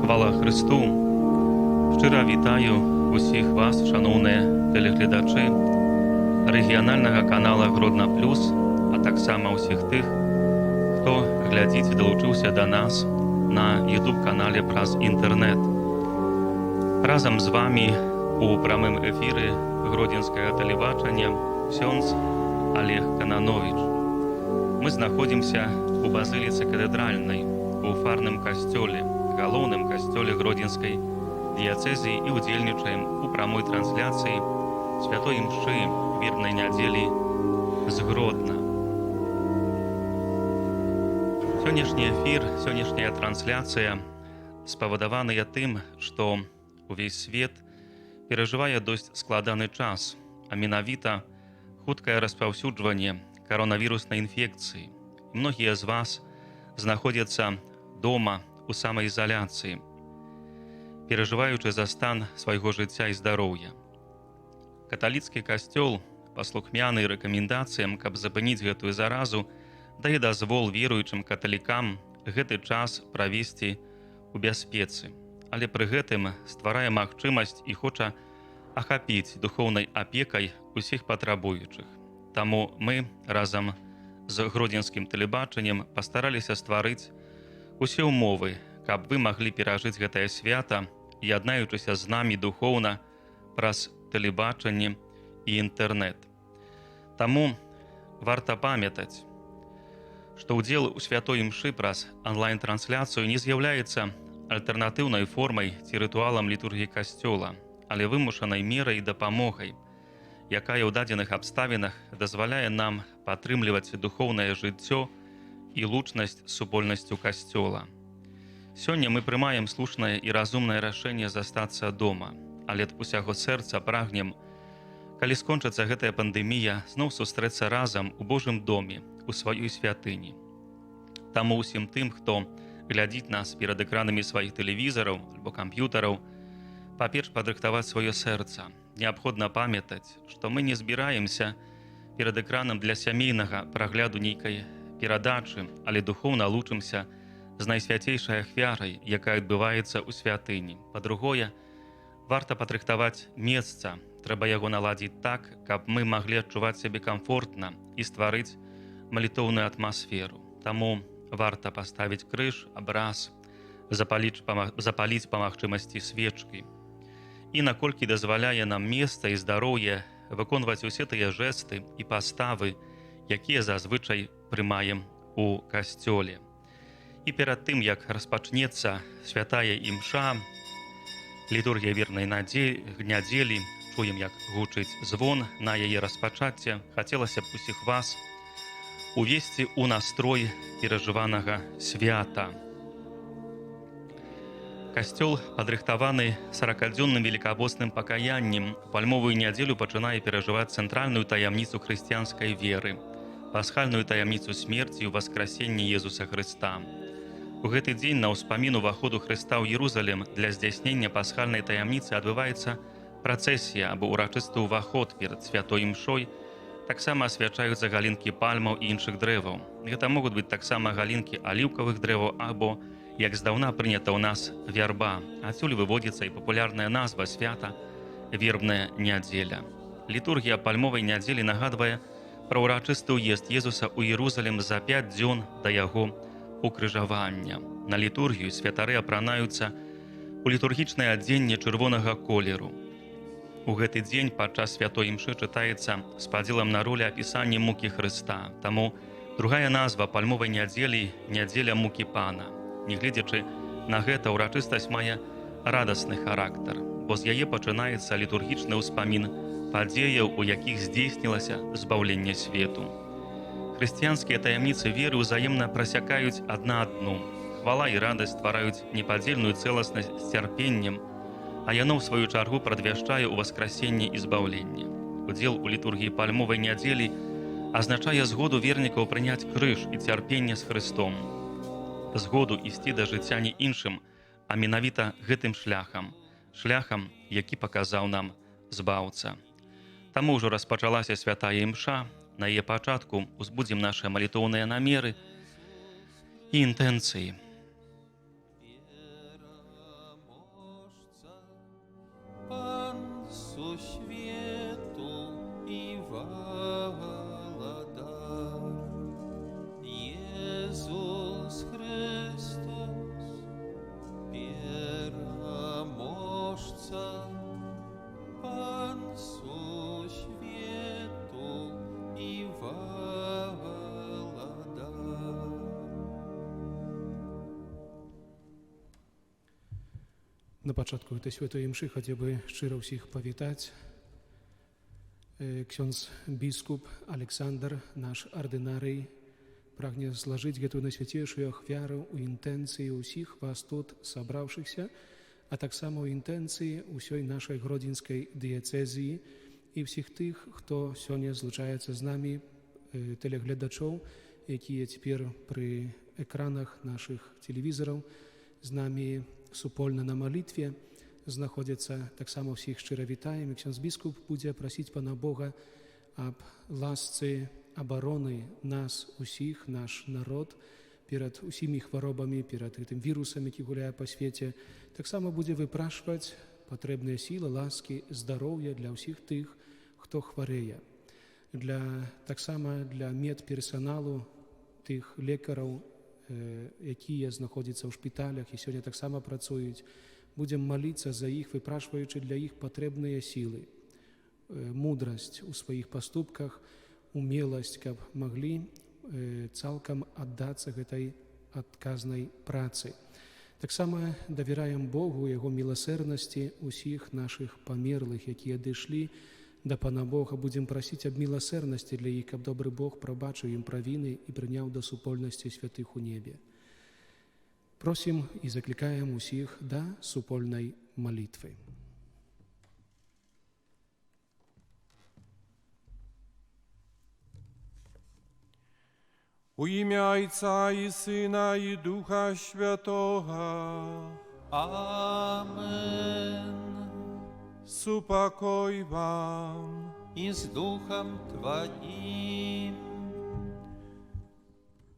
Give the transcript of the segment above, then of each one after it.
Хвала Хрысту! Шчыра вітаю усіх вас, шаноўныя тэлегледачы рэгіянальнага канала Гродна Плюс, а таксама ўсіх тых, хто глядзіць і далучыўся да нас на YouTube-канале праз інтэрнэт. Разам з вамі у прамым эфіры гродзенскага тэлебачання ксёндз Алег Канановіч. Мы знаходзімся у базыліцы катэдральнай, у фарным касцёле, галоўным касцёле гродзенскай дыяцэзіі, і ўдзельнічаем у прамой трансляцыі святой імшы вербнай нядзелі з Гродна. Сённяшні эфір, сённяшняя трансляцыя спавадаваныя тым, што увесь свет перажывае досць складаны час, а менавіта хуткае распаўсюджванне каронавіруснай інфекцыі. Многія з вас знаходзяцца дома у самаізаляцыі, перажываючы за стан свайго жыцця і здароўя. Каталіцкі касцёл, паслухмяны рэкамендацыям, каб запыніць гэтую заразу, дае дазвол веруючым каталікам гэты час правесці у бяспецы, але пры гэтым стварае магчымасць і хоча ахапіць духоўнай апекай усіх патрабуючых. Таму мы разам з гродзенскім тэлебачаннем пастараліся стварыць усе ўмовы, каб вы маглі перажыць гэтае свята, яднаючыся з намі духоўна праз тэлебачанне і інтэрнэт. Таму варта памятаць, што ўдзел у святой імшы праз анлайн-трансляцыю не з'яўляецца альтэрнатыўнай формай ці рытуалам літургіі касцёла, але вымушанай мерай і дапамогай, якая ў дадзеных абставінах дазваляе нам падтрымліваць духоўнае жыццё і лучнасць з супольнасцю касцёла. Сёння мы прымаем слушнае і разумнае рашэнне застацца дома, але ад усяго сэрца прагнем, калі скончыцца гэтая пандэмія, зноў сустрэцца разам у Божым доме, у сваёй святыні. Таму ўсім тым, хто глядзіць нас перад экранамі сваіх тэлевізараў альбо камп'ютараў, па-перш, падрыхтаваць сваё сэрца. Неабходна памятаць, што мы не збіраемся перад экранам для сямейнага прагляду нейкай перадачы, але духоўна лучымся з найсвяцейшай ахвярай, якая адбываецца ў святыні. Па-другое, варта падрыхтаваць месца. Трэба яго наладзіць так, каб мы маглі адчуваць сябе камфортна і стварыць малітоўную атмасферу. Таму варта паставіць крыж, абраз, запаліць па магчымасці свечкі. І, наколькі дазваляе нам месца і здароўе, выконваць усе тыя жэсты і паставы, якія зазвычай прымаем у касцёле. І перад тым, як распачнецца святая імша, літургія вернай нядзелі, чуем, як гучыць звон на яе распачацце, хацелася б усіх вас увесці ў настрой перажыванага свята. Касцёл, падрыхтаваны саракадзённым велікапосным пакаяннем, пальмовую нядзелю пачынае перажываць цэнтральную таямніцу хрысціянскай веры, пасхальную таямніцу смерці і ўваскрасення Езуса Хрыста. У гэты дзень на ўспамін уваходу Хрыста ў Ерузалем для здзяйснення пасхальнай таямніцы адбываецца працэсія або ўрачысты ўваход. Перад святой імшой таксама асвячаюцца галінкі пальмаў і іншых дрэваў. Гэта могуць быць таксама галінкі аліўкавых дрэваў або, як здаўна прынята ў нас, вярба. Адсюль выводзіцца і папулярная назва свята — вербная нядзеля. Літургія пальмовай нядзелі нагадвае пра ўрачысты ўезд Езуса ў Ерузалем за 5 дзён да яго укрыжавання. На літургію святары апранаюцца у літургічнае адзенне чырвонага колеру. У гэты дзень падчас святой імшы чытаецца з падзелам на ролі апісанне мукі Хрыста. Таму другая назва пальмовай нядзелі — нядзеля мукі Пана. Нягледзячы на гэта, ўрачыстасць мае радасны характар, бо з яе пачынаецца літургічны ўспамін падзеяў, у якіх здзейснілася збаўленне свету. Хрысціянскія таямніцы веры ўзаемна прасякаюць адна адну. Хвала і радасць ствараюць непадзельную цэласнасць з цярпеннем, а яно ў сваю чаргу прадвяшчае ўваскрасенне і збаўленне. Удзел у літургіі пальмовай нядзелі азначае згоду вернікаў прыняць крыж і цярпенне з Хрыстом. Згоду ісці да жыцця не іншым, а менавіта гэтым шляхам, шляхам, які паказаў нам Збаўца. Таму ўжо распачалася святая імша, на яе пачатку узбудзем нашыя малітоўныя намеры і інтэнцыі. сусвету і Валадар. Езус Хрыстус, Пераможца, Пан сусвету і Валадар. На пачатку гэтай святой імшы хацеў бы шчыра ўсіх павітаць. Ксёндз біскуп Александр, наш ардынарый, прагне злажыць гэтую найсвяцейшую ахвяру ў інтэнцыі ўсіх вас тут сабраўшыхся, а таксама ў інтэнцыі ўсёй нашай гродзенскай дыяцэзіі і ўсіх тых, хто сёння злучаецца з намі, тэлегледачоў, якія цяпер пры экранах нашых тэлевізараў з намі супольна на малітве знаходзяцца. Таксама ўсіх шчыра вітаем. І ксёндз біскуп будзе прасіць Пана Бога аб ласцы абароны нас усіх, наш народ, перад усімі хваробамі, перад гэтым вірусам, які гуляе па свеце. Таксама будзе выпрашваць патрэбныя сілы, ласкі, здароўя для ўсіх тых, хто хварэе. Таксама для медперсаналу, тых лекараў, якія знаходзяцца ў шпіталях і сёння таксама працуюць. Будзем маліцца за іх, выпрашваючы для іх патрэбныя сілы, мудрасць у сваіх паступках, умеласць, каб маглі цалкам аддацца гэтай адказнай працы. Таксама давяраем Богу, Яго міласэрнасці усіх нашых памерлых, якія адышлі да Пана Бога. Будзем прасіць аб міласэрнасці для іх, каб добры Бог прабачыў ім правіны і прыняў да супольнасці святых у небе. Просім і заклікаем усіх да супольнай малітвы. У імя Айца і Сына і Духа Святога. Амен. Супакой вам. І з Духам Тваім.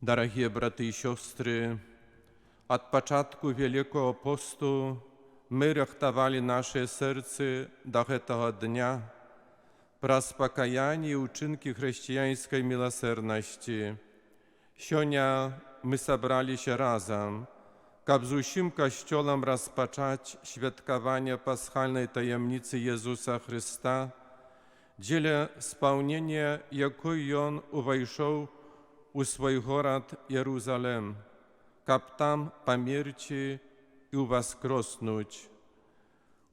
Дарагія браты і сёстры, ад пачатку Вялікага посту мы рыхтавалі нашы сэрцы да гэтага дня праз пакаянне і ўчынкі хрысціянскай міласэрнасці. Сёння мы сабраліся разам, каб з усім Касцёлам распачаць святкаванне пасхальнай таямніцы Езуса Хрыста, дзеля спаўнення якой Ён увайшоў у свой горад Jeruzalem, каб там памерці і ўваскроснуць.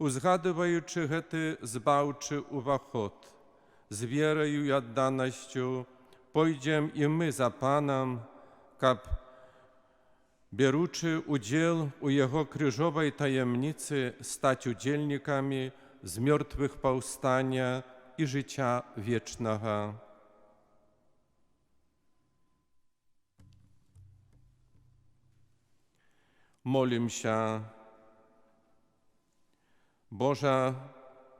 Узгадываючы гэты збаўчы ўваход, з вераю і адданасцю пойдзем і мы за Панам, каб, беручы удзел у Яго крыжовай таямніцы, стаць удзельнікамі з мёртвых паўстання і жыцця вечнага. Молімся. Boże,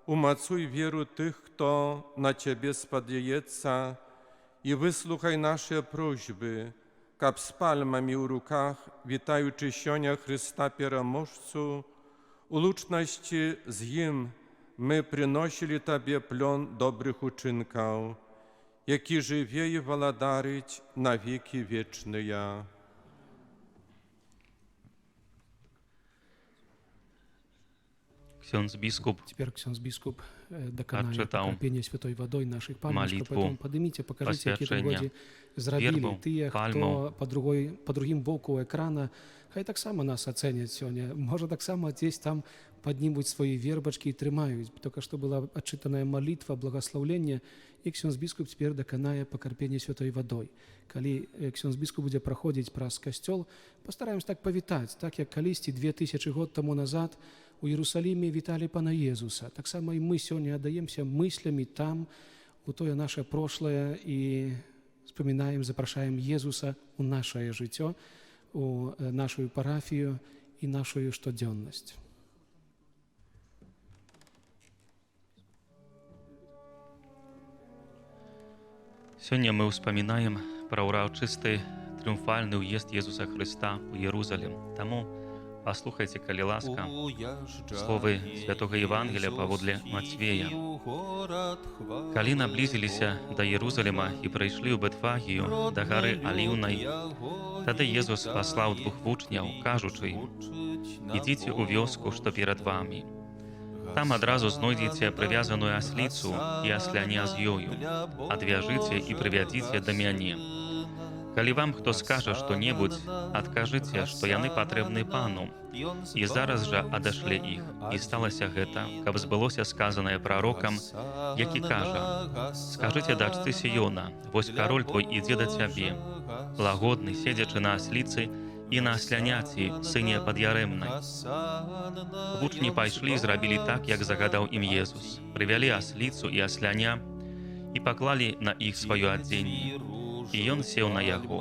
umacuj wieru tych, kto na Ciebie spadiejeca, i wysłuchaj nasze prośby, kab z palmami u rukach, witajuczy sionia Chrysta Pieromożcu, u luczności z Nim my przynosili Tobie plon dobrych uczynków, jaki żywie i woladarить na wieki wieczne. Ksiądz biskup Теперь ксёндз biskup даканае Адчытаў пакрапенне святой вадой нашых пальмачкаў, малітву поэтому падыміце, пакажыце, які там пасвячэння годзе зрабілі вербаў, тыя, пальмаў. хто па другім боку экрана, хай таксама нас ацэняць сёння. Можа, таксама дзесь там паднімуць свае вербачкі і трымаюць. Только што была адчытаная малітва, благаслаўленне, і ксёндз біскуп цяпер даканае пакрапенне святой вадой. Калі ксёндз біскуп будзе праходзіць праз касцёл, пастараемся так павітаць, так як калісьці 2000 год таму назад у Ерусаліме віталі Пана Езуса. Таксама і мы сёння аддаемся мыслямі там, у тое наше прошлае, і вспоминаем, запрашаем Езуса у нашае жыццё, у нашу парафію і нашу штодзённасць. Сёння мы ўспамінаем пра ўрачысты трыумфальны ўезд Езуса Хрыста ў Ерузалем. Таму Паслухайце, калі ласка, словы святога Евангелля паводле Мацвея. Калі наблізіліся да Ерузалема і прыйшлі ў Бэтфагію, да гары Аліўнай, тады Езус паслаў двух вучняў, кажучы ім: «Ідзіце ў вёску, што перад вамі. Там адразу знойдзеце прывязаную асліцу і асляня з ёю. Адвяжыце і прывядзіце да мяне. Калі вам хто скажа што-небудзь, адкажыце, што яны патрэбны Пану, і зараз жа адашле іх. І сталася гэта, каб збылося сказанае прарокам, які кажа: Скажыце дачцы Сіёна, вось кароль твой ідзе да цябе, лагодны, седзячы на асліцы і на асляняці, сыне пад'ярэмнай». Вучні пайшлі і зрабілі так, як загадаў ім Езус. Прывялі асліцу і асляня і паклалі на іх сваё адзенне. І ён сеў на яго.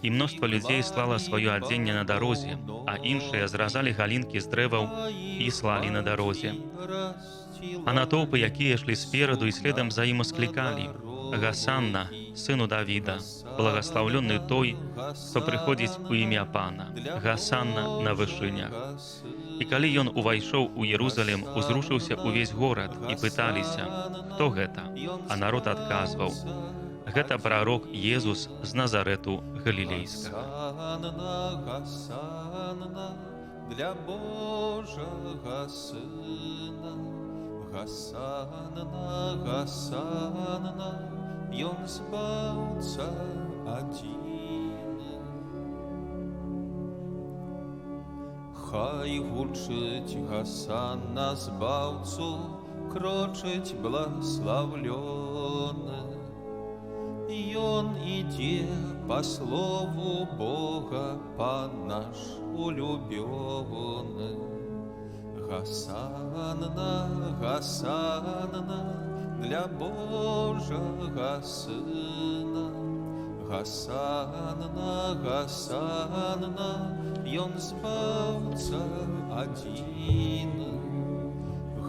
І мноства людзей слала сваё адзенне на дарозе, а іншыя зразалі галінкі з дрэваў і слалі на дарозе. А натоўпы, якія ішлі спераду і следам за ім, усклікалі: «Гасанна, сыну Давіда, благаслаўлёны той, хто прыходзіць у імя Пана, Гасанна на вышынях». І калі ён увайшоў у Ерузалем, узрушыўся ўвесь горад, і пыталіся: «Хто гэта?» А народ адказваў: «Гэта прарок Езус з Назарэту Галілейскага». Гасанна, Гасанна, для Божага Сына. Гасанна, Гасанна, Ён збаўца адзіны. Хай гучыць Гасанна збаўцу, крочыць благаслаўлёны. Ён ідзе па слову Бога, Пан наш улюбёны. Гасанна, Гасанна, для Божага Сына. Гасанна, Гасанна, Ён збаўца адзіны.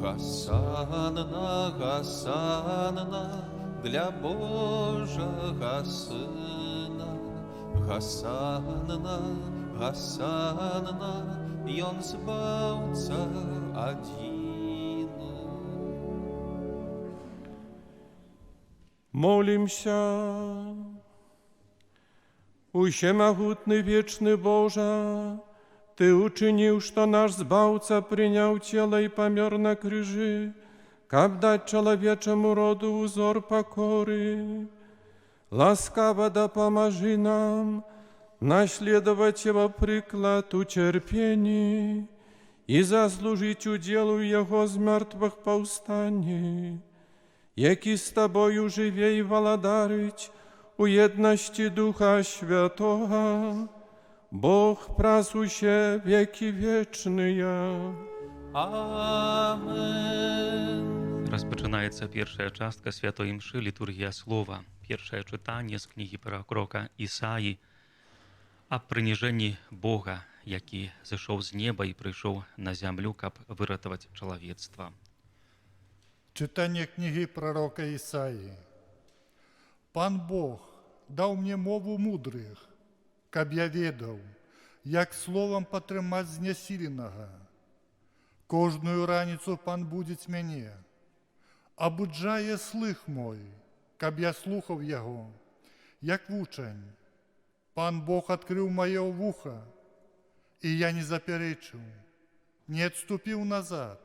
Гасанна, Гасанна, для Божага Сына. Гасанна, Гасанна, Ён збаўца адзіны. Молімся. Усемагутны вечны Божа, Ты учыніў, што наш Збаўца прыняў цела і памёр на крыжы, каб даць чалавечаму роду ўзор пакоры. Ласкава дапамажы нам наследаваць Яго прыклад у цярпенні і заслужыць удзел у Яго з мёртвых паўстанні, які з Табою жыве і валадарыць у еднасці Духа Святога, Бог праз усе векі вечныя. Амен. Распачынаецца першая частка святой імшы, літургія слова. Першае чытанне з кнігі прарока Ісаі аб прыніжэнні Бога, які зышоў з неба і прыйшоў на зямлю, каб выратаваць чалавецтва. Чытанне кнігі прарока Ісаі. Пан Бог даў мне мову мудрых, каб я ведаў, як словам падтрымаць знясіленага. Кожную раніцу Пан будзіць мяне, абуджае слых мой, каб я слухаў яго, як вучань. Пан Бог адкрыў маё вуха, і я не запярэчыў, не адступіў назад.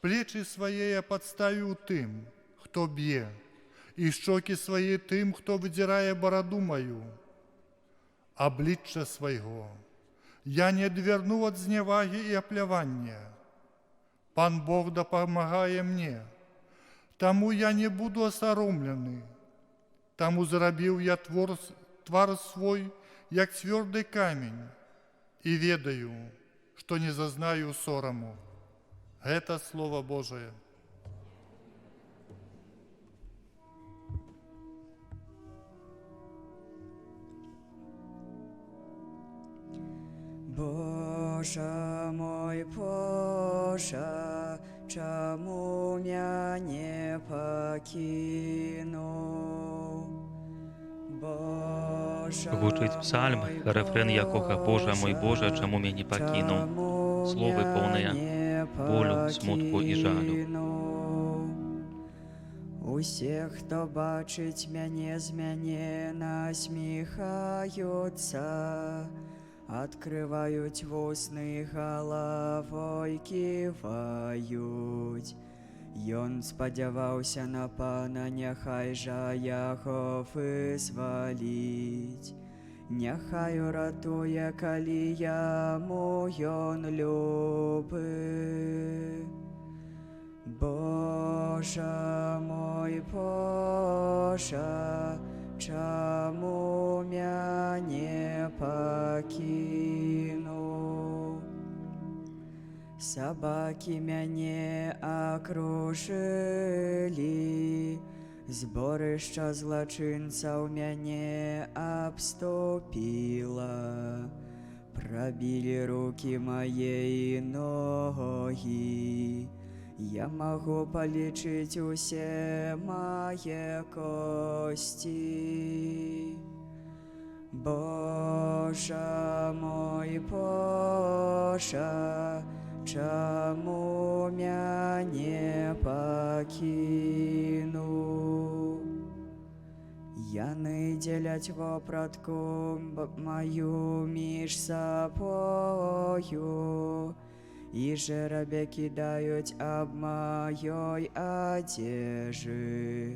Плечы свае я падставіў тым, хто б'е, і шчокі свае тым, хто выдзірае бараду маю. Аблічча свайго я не адвярнуў ад знявагі і аплявання. Пан Бог дапамагае мне, таму я не буду асаромлены. Таму зрабіў я твар свой, як цвёрды камень, і ведаю, што не зазнаю сораму. Гэта Слова Божае. Божа мой, Божа, чаму мяне пакінуў? Божа Божа Гучыць псальм, мой, рэфрэн якога: «Божа мой, Божа, Божа, чаму мяне пакінуў?» чаму Словы поўныя мяне болю, смутку і жалю. пакінуў? Усе, хто бачыць мяне, з мяне насміхаюцца, адкрываюць вусны, галавой ківаюць. Ён спадзяваўся на Пана, няхай жа яго вызваліць. Няхай уратуе, калі яму ён любы. Божа мой, Божа, чаму мяне пакінуў? Сабакі мяне акружылі, зборышча злачынцаў мяне абступіла. Прабілі рукі мае і ногі. Я магу палічыць усе мае косці. Божа мой, Божа, чаму мяне пакінуў? Яны дзеляць вопратку маю між сабою, і жэрабе кідаюць аб маёй адзежы.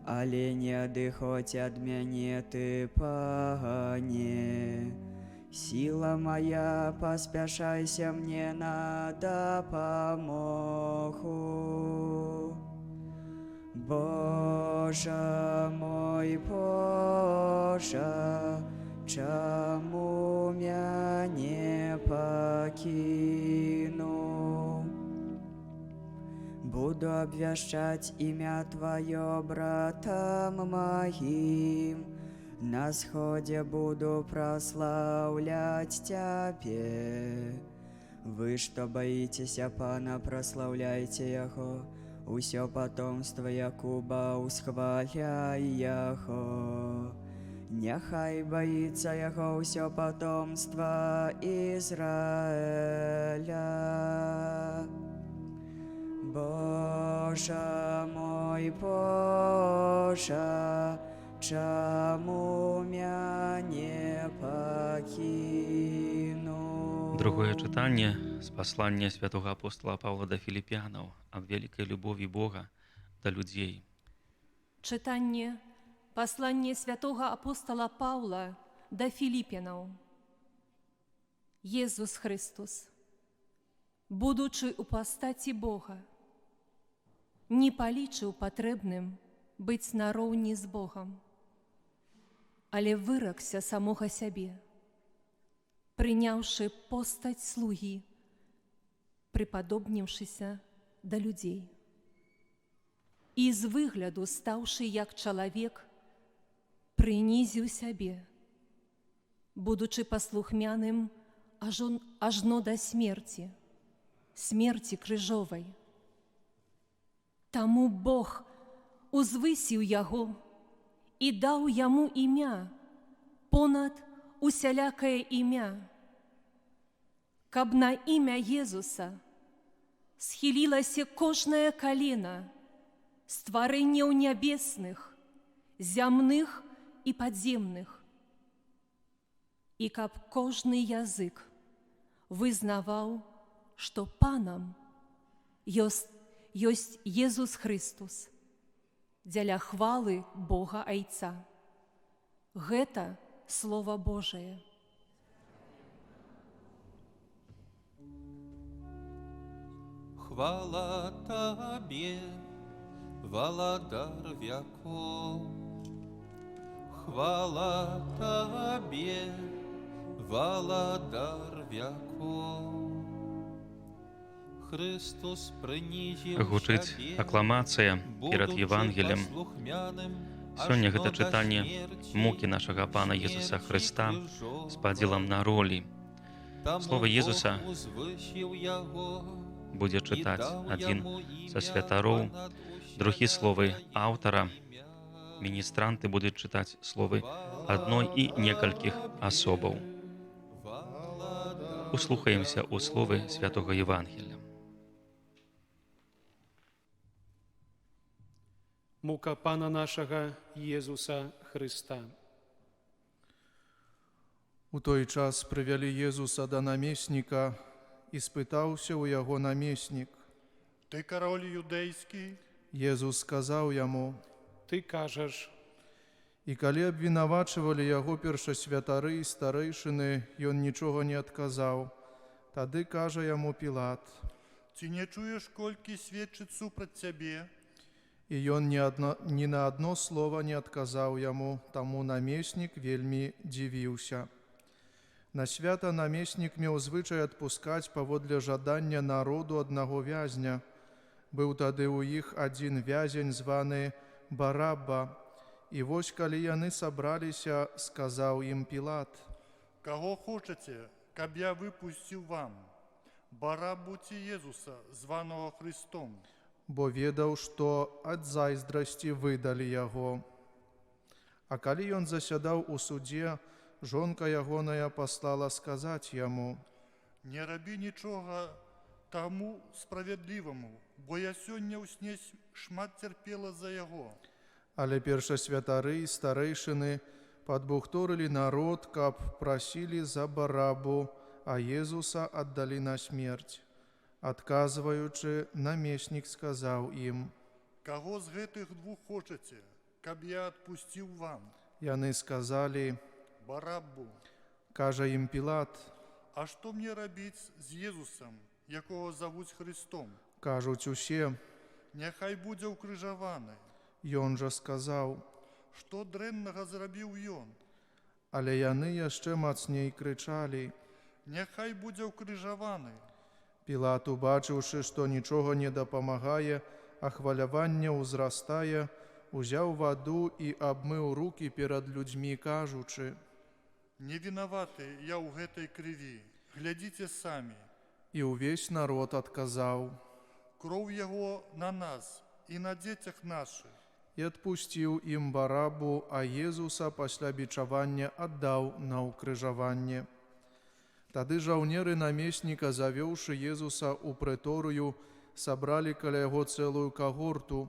Але не адыходзь ад мяне ты, Пане. Сіла моя, паспяшайся мне на дапамогу. Божа мой, Божа, чаму мяне пакінуў? Буду абвяшчаць імя Тваё братам маім, на сходзе буду праслаўляць Цябе. Вы, што баіцеся Пана, праслаўляйце Яго, усё патомства Якуба ўсхваляй Яго. Няхай баіцца Яго ўсё патомства Ізраэля. Божа мой, Божа, чаму мяне пакінуў? Другое чытанне з паслання святога апостала Паўла да Філіпянаў аб вялікай любові Бога да людзей. Чытанне паслання святога апостала Паўла да Філіпянаў. Езус Хрыстус, будучы ў пастаці Бога, не палічыў патрэбным быць нароўні з Богам, але выракся самога сябе, прыняўшы постаць слугі, прыпадобніўшыся да людзей. І з выгляду стаўшы як чалавек, прынізіў сябе, будучы паслухмяным ажно да смерці, смерці крыжовай. Таму Бог узвысіў яго і даў яму імя понад усялякае імя, каб на імя Езуса схілілася кожнае калена стварэнняў нябесных, зямных і падземных, і каб кожны язык вызнаваў, што Панам ёсць Езус Хрыстус, дзеля хвалы Бога Айца. Гэта Слова Божае. Хвала Табе, Валадар вякоў. Хвала Табе, Валадар вякоў. Хрыстус прынізіў Гучыць сябе, акламацыя перад будучы Евангеллем. паслухмяным Сёння ажно гэта да чытанне смерці, мукі нашага Пана Езуса смерці Хрыста з крыжовай. падзелам на ролі. Таму Слова Бог Езуса узвысіў яго будзе і чытаць даў адзін яму са імя святароў, панад другі словы усялякае аўтара імя. Міністранты будуць чытаць словы адной і некалькіх асобаў. Услухаемся ў словы святого Евангелля. Мука Пана нашага Езуса Хрыста. У той час прывялі Езуса да намесніка, і спытаўся ў яго намеснік. Ты кароль юдэйскі? Езус сказаў яму: Ты кажаш. І калі абвінавачвалі яго першасвятары і старэйшыны, ён нічога не адказаў. Тады кажа яму Пілат: Ці не чуеш, колькі сведчыць супраць цябе? І ён ні на адно слова не адказаў яму, таму намеснік вельмі дзівіўся. На свята намеснік меў звычай адпускаць паводле жадання народу аднаго вязня. Быў тады ў іх адзін вязень, званы Барабба. І вось калі яны сабраліся, сказаў ім Пілат: Каго хочаце, каб я выпусціў вам? Барабу ці Езуса, званага Хрыстом? Бо ведаў, што ад зайздрасці выдалі яго. А калі ён засядаў у судзе, жонка ягоная паслала сказаць яму: Не рабі нічога таму справядліваму, бо я сёння ў сне шмат цярпела за яго. Але першасвятары і старэйшыны падбухторылі народ, каб прасілі за Барабу, а Езуса аддалі на смерць. Адказваючы, намеснік сказаў ім: Каго з гэтых двух хочаце, каб я адпусціў вам? Яны сказалі: Бараббу. Кажа ім Пілат: А што мне рабіць з Езусам, якога завуць Хрыстом? Кажуць усе: Няхай будзе ўкрыжаваны. Ён жа сказаў: Што дрэннага зрабіў ён? Але яны яшчэ мацней крычалі: Няхай будзе ўкрыжаваны. Пілат, убачыўшы, што нічога не дапамагае, а хваляванне ўзрастае, узяў ваду і абмыў рукі перад людзьмі, кажучы: Не вінаваты я ў гэтай крыві, глядзіце самі. І ўвесь народ адказаў: Кроў яго на нас і на дзецях нашых. І адпусціў ім Барабу, а Езуса пасля бичавання аддаў на ўкрыжаванне. Тады жаўнеры намесніка, завёўшы Езуса ў прэторыю, сабралі каля яго цэлую кагорту,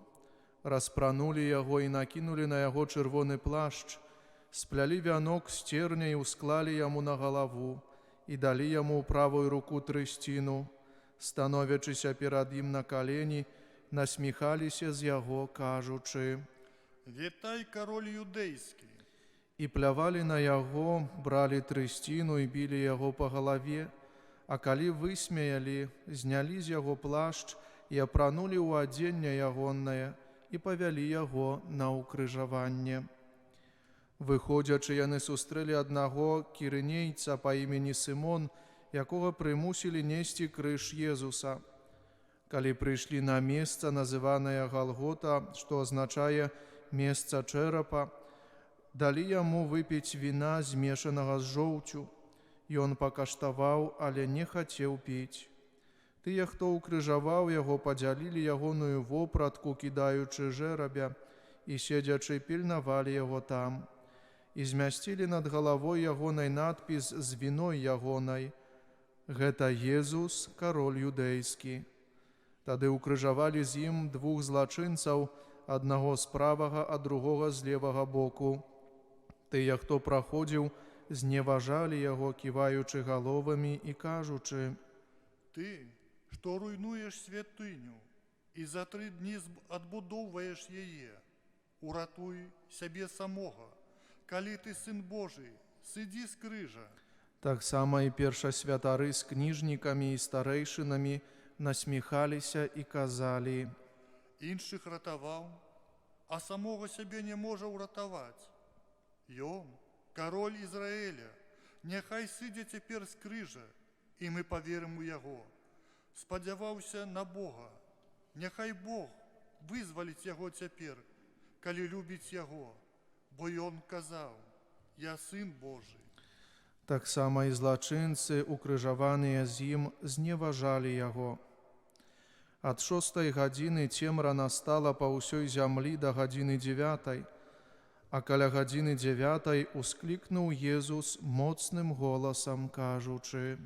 распранулі яго і накінулі на яго чырвоны плашч, сплялі вянок з церня і ўсклалі яму на галаву, і далі яму ў правую руку трысціну. Становячыся перад ім на калені, насміхаліся з яго, кажучы: Вітай, кароль юдэйскі! І плявалі на яго, бралі трысціну і білі яго па галаве, а калі высмеялі, знялі з яго плашч і апранулі ў адзенне ягоннае і павялі яго на ўкрыжаванне. Выходзячы, яны сустрэлі аднаго кірынейца па імені Сымон, якога прымусілі несці крыж Езуса. Калі прыйшлі на месца, называнае Галгота, што азначае месца чэрапа, далі яму выпіць віна, змешанага з жоўцю. Ён пакаштаваў, але не хацеў піць. Тыя, хто ўкрыжаваў яго, падзялілі ягоную вопратку, кідаючы жэрабя, і, седзячы, пільнавалі яго там. І змясцілі над галавой ягонай надпіс з віной ягонай: «Гэта Езус, кароль юдэйскі». Тады ўкрыжавалі з ім двух злачынцаў, аднаго з правага, а другога з левага боку. Тыя, хто праходзіў, зневажалі яго, ківаючы галовамі і кажучы: Ты, што руйнуеш святыню і за 3 дні адбудоўваеш яе, уратуй сябе самога, калі ты сын Божы, сыдзі з крыжа. Таксама і першасвятары з кніжнікамі і старэйшынамі насміхаліся і казалі: Іншых ратаваў, а самога сябе не можа ўратаваць. Ён, кароль Ізраэля, няхай сыдзе цяпер з крыжа, і мы паверым у яго. Спадзяваўся на Бога, няхай Бог вызваліць яго цяпер, калі любіць яго, бо ён казаў: Я сын Божы. Таксама і злачынцы, укрыжаваныя з ім, зневажалі яго. Ад 6 гадзіны цемра настала па ўсёй зямлі да гадзіны 9. А каля гадзіны дзявятай усклікнуў Езус моцным голасам, кажучы: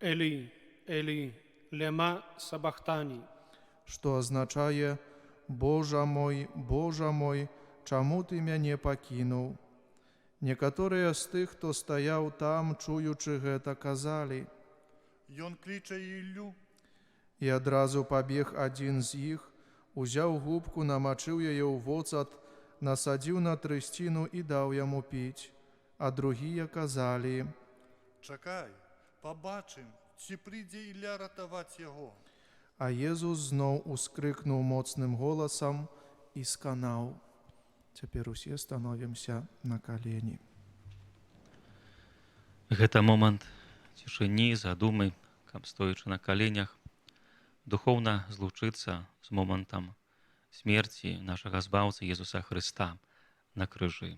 Элі, Элі, лема сабахтані. Што азначае: Божа мой, Божа мой, чаму ты мяне пакінуў? Некаторыя з тых, хто стаяў там, чуючы гэта, казалі: Ён кліча Іллю. І адразу пабег адзін з іх, узяў губку, намачыў яе ў воцат, насадзіў на трысціну і даў яму піць. А другія казалі: Чакай, пабачым, ці прыйдзе Ілля ратаваць яго. А Езус зноў ускрыкнуў моцным голасам і сканаў. Цяпер усе становімся на калені. Гэта момант цішыні, задумы, каб, стоячы на каленях, духоўна злучыцца з момантам смерці нашага Збаўцы Езуса Хрыста на крыжы.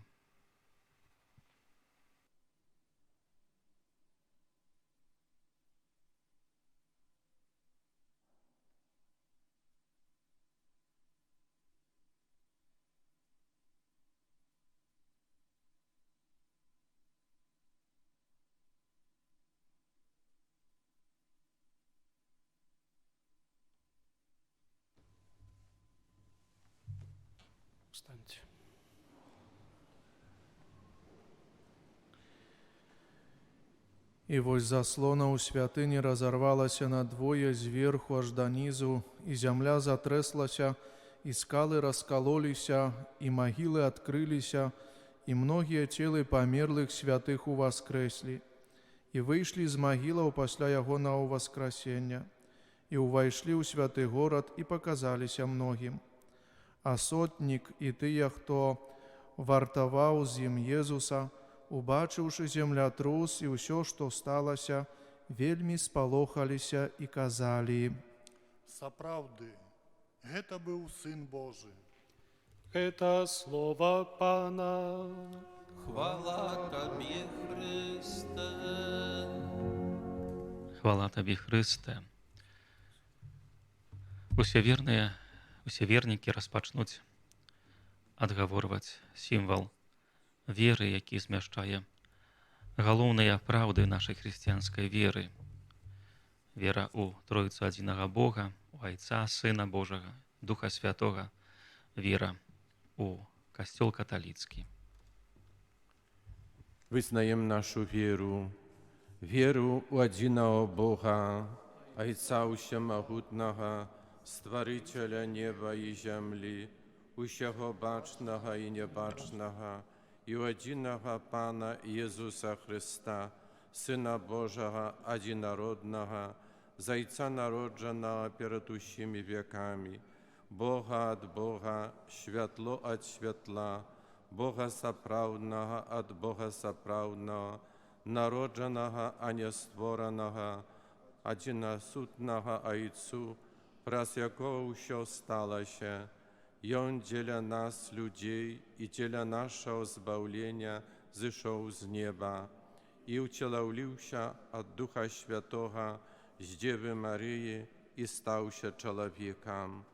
Устаньце. І вось заслона ў святыні разарвалася надвое зверху аж да нізу, і зямля затрэслася, і скалы раскалоліся, і магілы адкрыліся, і многія целы памерлых святых уваскрэслі. І выйшлі з магілаў пасля ягонага ўваскрасення, і ўвайшлі ў святы горад і паказаліся многім. А сотнік і тыя, хто вартаваў з ім Езуса, убачыўшы землятрус і ўсё, што сталася, вельмі спалохаліся і казалі: Сапраўды, гэта быў Сын Божы. Гэта слова Пана. Хвала Табе, Хрысце. Хвала Табе, Хрысце. Усе верныя, усе вернікі распачнуць адгаворваць сімвал веры, які змяшчае галоўныя праўды нашай хрысціянскай веры. Вера ў Тройцу адзінага Бога, у Айца, Сына Божага, Духа Святога, вера у Касцёл каталіцкі. Wyznajemy naszą wierę, wierę u jedynego Boga, Ojca Wszechmogutnego, Stworzyciela nieba i ziemi, усяго бачнага i niebacznego, i u jedynego Pana Jezusa Chrysta, Syna Bożego, jednorodnego, z Ojca narodzonego перед усіми веками, Бога от Бога, światło от światła, Бога сапраўднага ад Бога сапраўднага, народжанага, а не створанага, адзінасутнага Айцу, праз якога ўсё сталася. Ён дзеля нас, людзей, і дзеля нашага збаўлення зышоў з неба і ўцелаўліўся ад Духа Святога з Дзевы Марыі і стаўся чалавекам.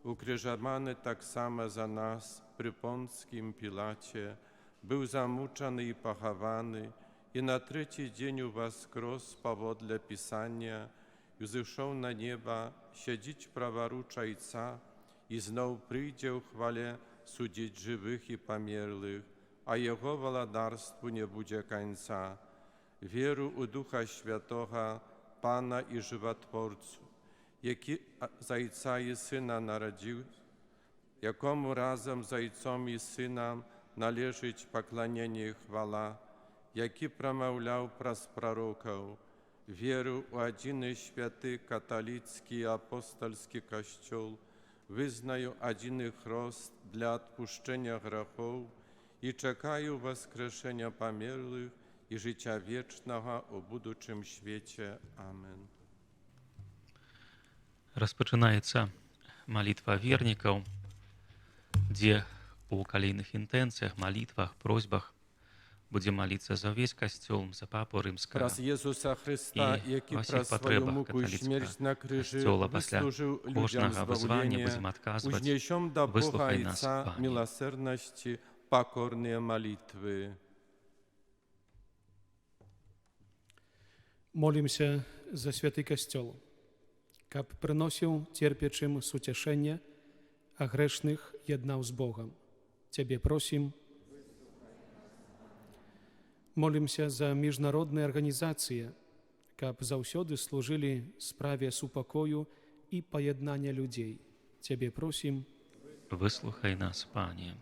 Ukryżowany tak samo za nas przy Pąckim Pilacie, był zamuczany i pochowany, i na trzeci dzień woskros powodle Pisania, i zeszł na nieba, siedzieć prawarucz Ojca, i znowu przyjdzie w chwale sudzić żywych i pomierłych, a Jego wolodarstwu nie będzie końca. Wieru u Ducha Świętego, Pana i Żywotworcu, jaki z Ojca i Syna narodził, jakomu razem z Ojcem i Synem należeć poklonienie i chwała, jaki przemawiał przez proroków, wieru u jedyny święty katolicki i apostolski Kościół, wyznaję jedyny chrost dla odpuszczenia grzechów i czekaję woskrzeszenia pomierłych i życia wiecznego w будущym świecie. Amen. Распачынаецца малітва вернікаў, дзе у калейных інтэнцыях, малітвах, просьбах будзе маліцца за ўвесь касцёл, за папу рымскага Праз Езуса Хрыста, і які ва ўсіх праз сваю патрэбах муку і каталіцкага смерць на крыжы касцёла. Пасля выслужыў людзям кожнага вызвання збаўленне, будзем адказваць: узнесём да Бога «Выслухай нас, Айца Пане». міласэрнасці пакорныя малітвы. Молімся за святы Касцёл, каб прыносіў церпячым суцяшэнне, а грэшных яднаў з Богам. Цябе просім. Молімся за міжнародныя арганізацыі, каб заўсёды служылі справе супакою і паяднання людзей. Цябе просім. Выслухай нас, Пане.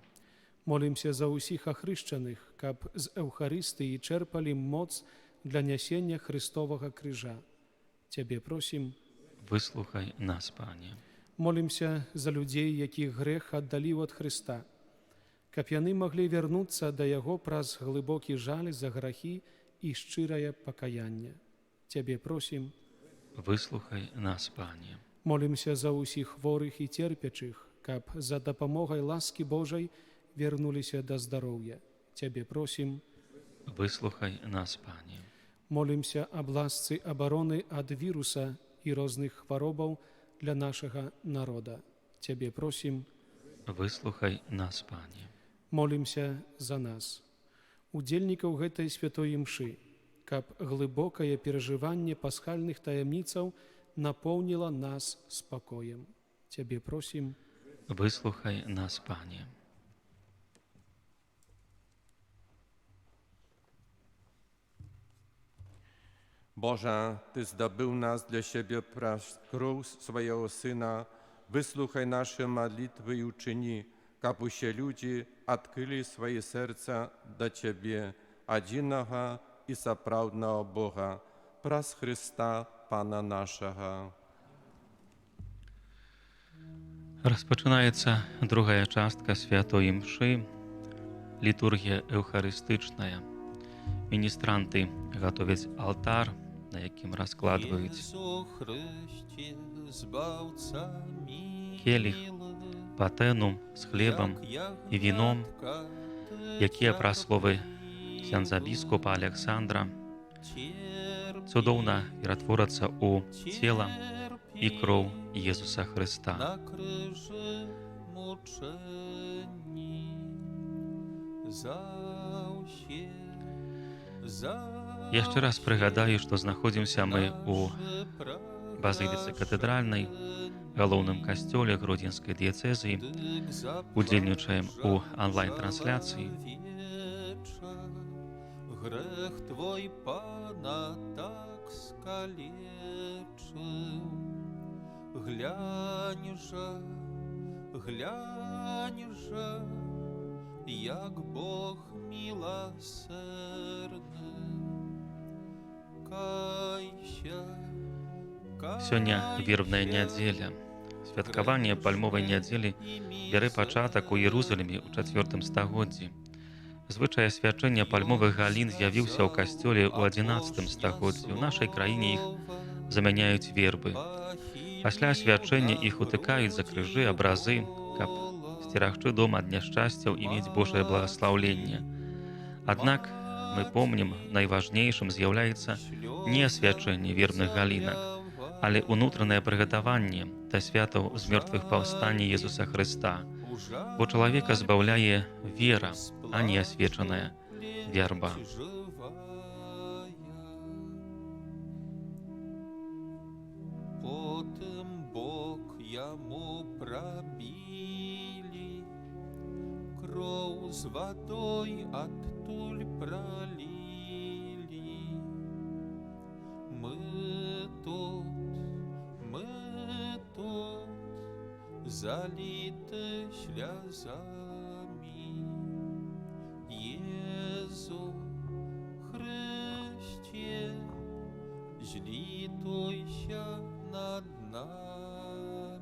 Молімся за ўсіх ахрышчаных, каб з Эўхарыстыі чэрпалі моц для нясення Хрыстовага крыжа. Цябе просім. Выслухай нас, Пане. Молімся за людзей, якіх грэх аддаліў ад Хрыста, каб яны маглі вярнуцца да Яго праз глыбокі жаль за грахі і шчырае пакаянне. Цябе просім. Выслухай нас, Пане. Молімся за ўсіх хворых і церпячых, каб за дапамогай ласкі Божай вярнуліся да здароўя. Цябе просім. Выслухай нас, Пане. Молімся аб ласцы абароны ад віруса і розных хваробаў для нашага народа. Цябе просім. Выслухай нас, Пане. Молімся за нас, удзельнікаў гэтай святой імшы, каб глыбокае перажыванне пасхальных таямніцаў напоўніла нас спакоем. Цябе просім. Выслухай нас, Пане. Boże, Ty zdobył nas dla siebie przez krew swojego Syna. Wysłuchaj nasze modlitwy i uczyni, aby się ludzie odkryli swoje serca do Ciebie, jedynego i zaprawdnego Boga, przez Chrysta, Pana naszego. Распачынаецца другая частка святой імшы, літургія эўхарыстычная. Міністранты гатовяць алтар, на якім раскладваюць Езу Хрысце, Збаўца келіх, мілы, патэну з хлебам як і віном, ягнятка ты якія праз словы ксяндза біскупа Аляксандра церпі, цудоўна ператворацца ў цела і кроў Езуса Хрыста. На крыжы мучэнні за ўсе, за Яшчэ раз прыгадаю, што знаходзімся мы ў нашы базыліцы катэдральнай, галоўным касцёле Гродзенскай дыяцэзіі, Дык удзельнічаем у заплача анлайн-трансляцыі. чалавеча, Грэх твой Пана так скалечыў. Глянь жа, глянь жа, як Бог міласэрны. Кайся, Сёння вербная кайся, нядзеля. Святкаванне пальмовай нядзелі бярэ пачатак у Ерузалеме ў чацвёртым стагоддзі. Звычай асвячэння пальмовых галін з'явіўся ў касцёле ў 11 стагоддзі. У нашай краіне іх замяняюць вербы. Пасля асвячэння іх утыкаюць за крыжы, абразы, каб сцерагчы дом ад няшчасцяў і мець Божае благаслаўленне. Аднак, мы помнім, найважнейшым з'яўляецца не асвячэнне вербных галінак, але ўнутранае прыгатаванне да святаў з мёртвых паўстання Езуса Хрыста, бо чалавека збаўляе вера, а не асвечаная вярба. Потым бок яму прабілі, кроў з вадой адтуль пралілі. Мы тут, мы тут, заліты слязамі. Езу Хрысце, злітуйся над нами.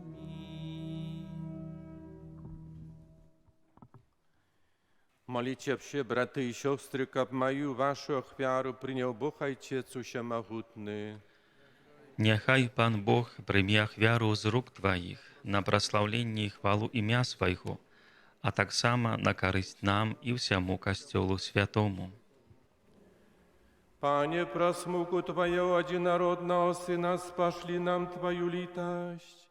Молите się, braty i siostry, kab мою вашу ofiarу принял Бог Отец Усемогутный. Няхай Пан Бог прыме ахвяру з рук Тваіх на праслаўленне і хвалу імя Свайго, а таксама на карысць нам і ўсяму Касцёлу святому. Пане, праз муку Твоего одинородного Сына спошли нам Твою литость,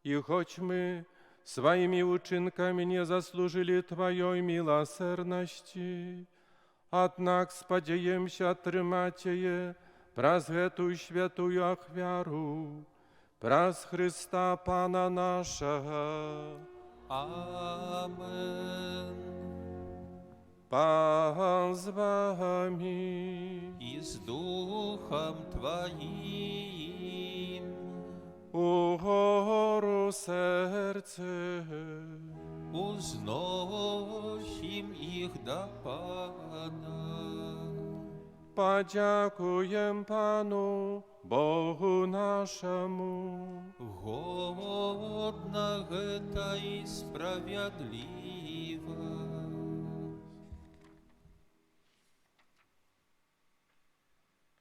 и хоть мы Сваімі ўчынкамі не заслужылі Тваёй міласэрнасці, аднак спадзяемся атрымаць яе праз гэтую святую ахвяру, праз Хрыста Пана нашага. Амен. Пан з вамі. І з духам Тваім. Угору сэрцы. Узносім іх да Пана. Падзякуем Пану, Богу нашаму. Годна гэта і справядліва.